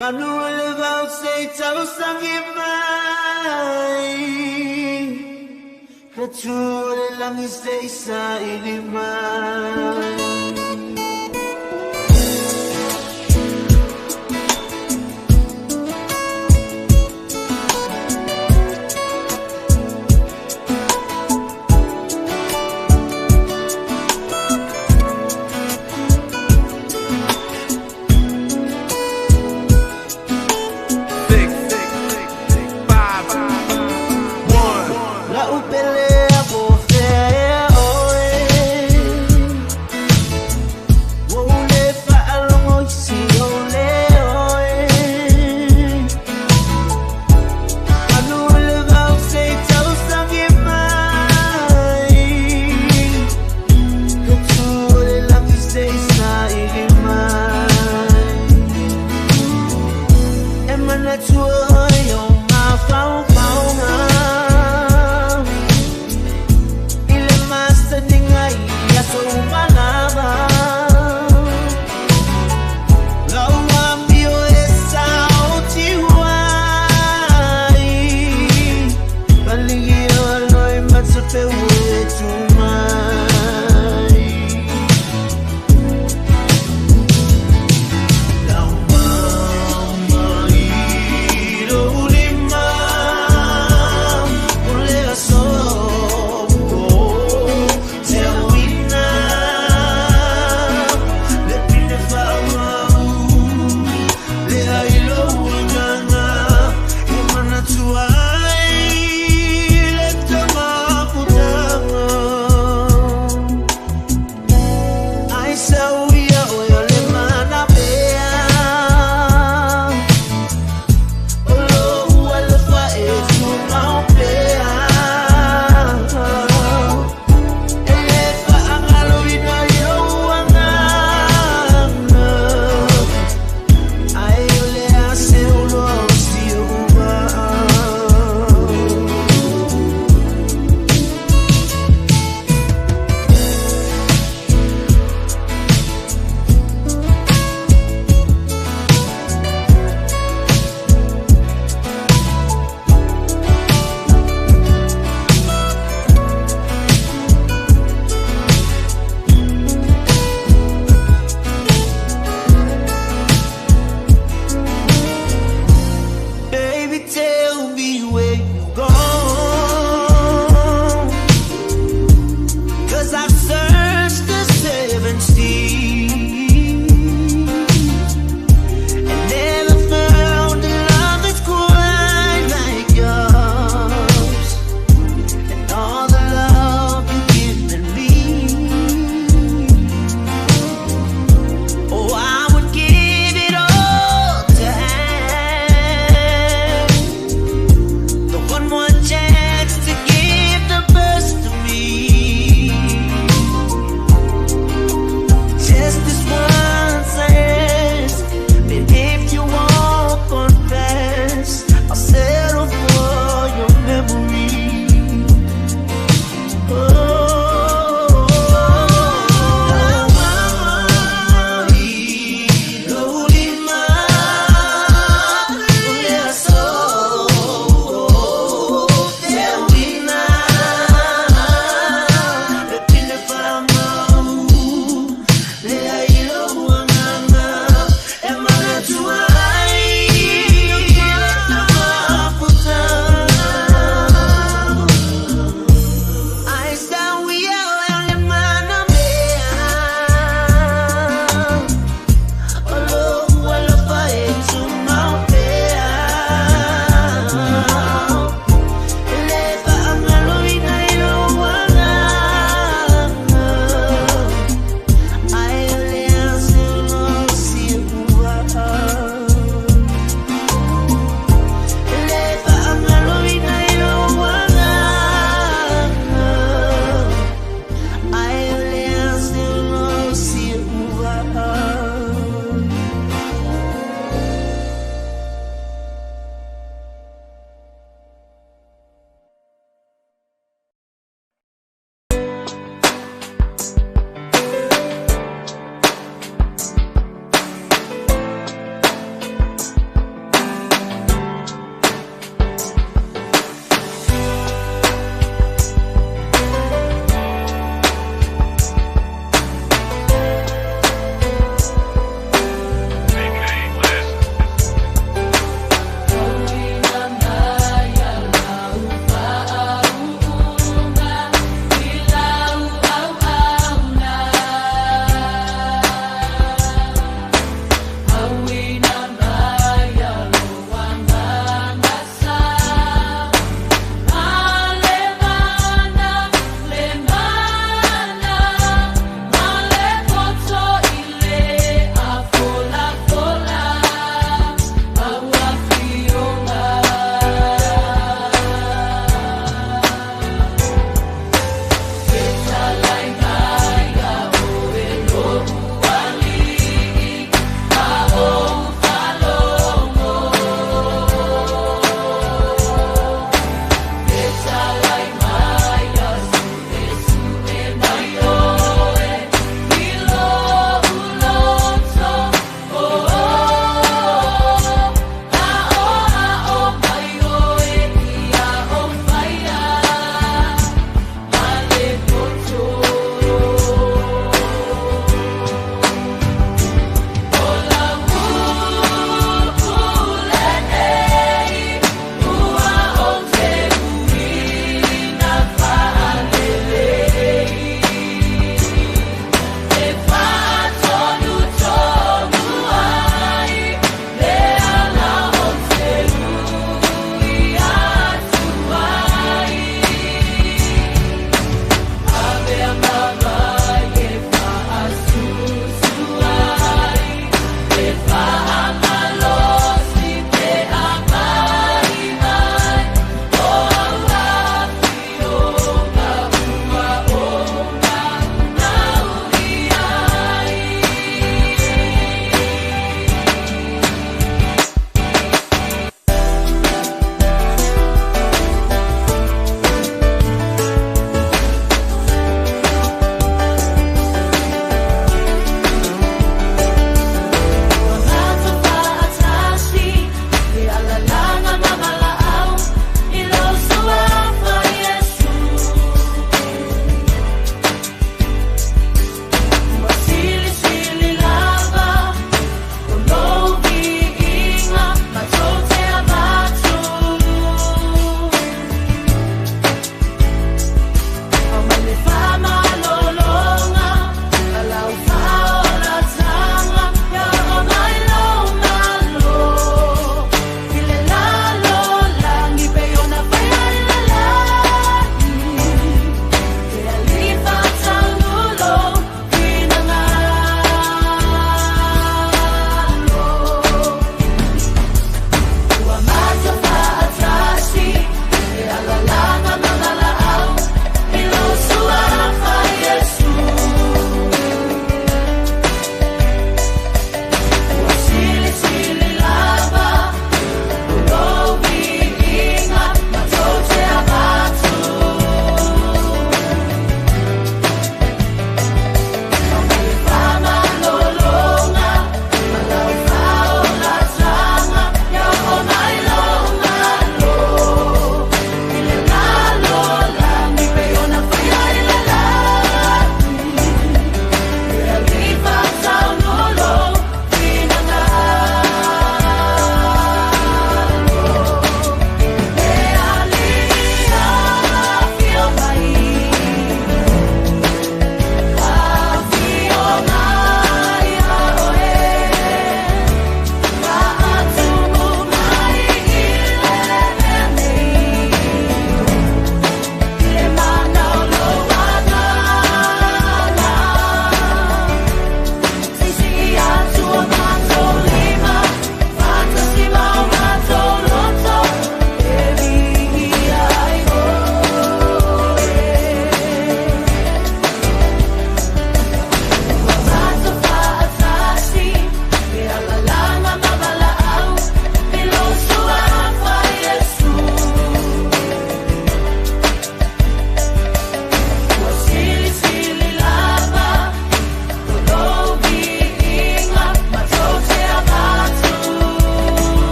Manu le vau se tausangi mai Ka tu le langi se isa ili mai. Six, five, one. La upele a po fea oe. Wo le whaalongo i si o le oe. Anu le vau se tausangi mai. Ka tu le langi se isa ili mai. E mana tua oi o mawhauwhaunga. I le masaninga i aso malama. Lau ambio e sao tiwai. Paligi o aloi matape ue tumai. Lau mama i lou lima, o le aso te auina. Le pine whaamau, le ai lou agaga, e manatua ai le tamaputanga. Ai sau ia oe o le mana pea. O lou alofa e tumau pea. E le faagaloina i lou agaga. Ai o le a se uloa o si ou vaa.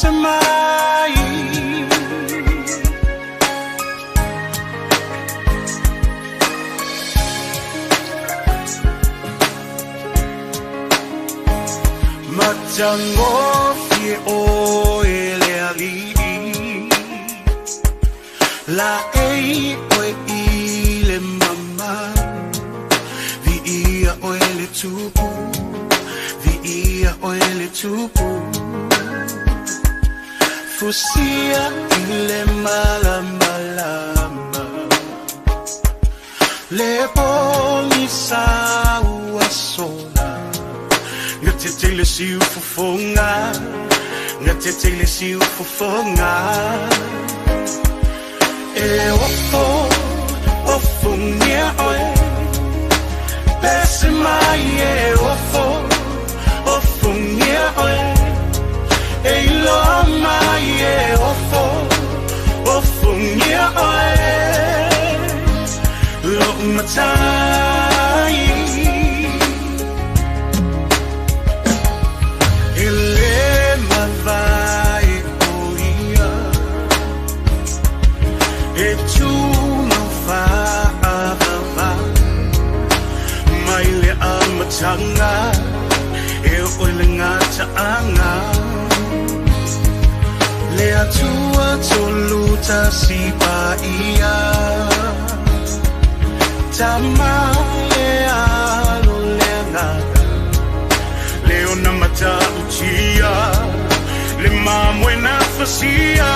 Pese mai. Matagofie oe le alii Laei oe i le mama. Viia oe le tupu, viia oe le tupu. Fusia i le malamalama. Le pogisa ua sola. Gatete le siufofoga, gatete le siufofoga. E ofo, ofogia oe. Pese mai e ofo, ofogia oe. E iloa mai e ofo, ofogia oe. Lou matai. E lē mavae o ia. E tumau faavavau. Mai le amataga, e oo i le gataaga. Le Atua tolu tasi paia. Tama le Alo le Agaga. Le ona matautia, le mamoe na fasia.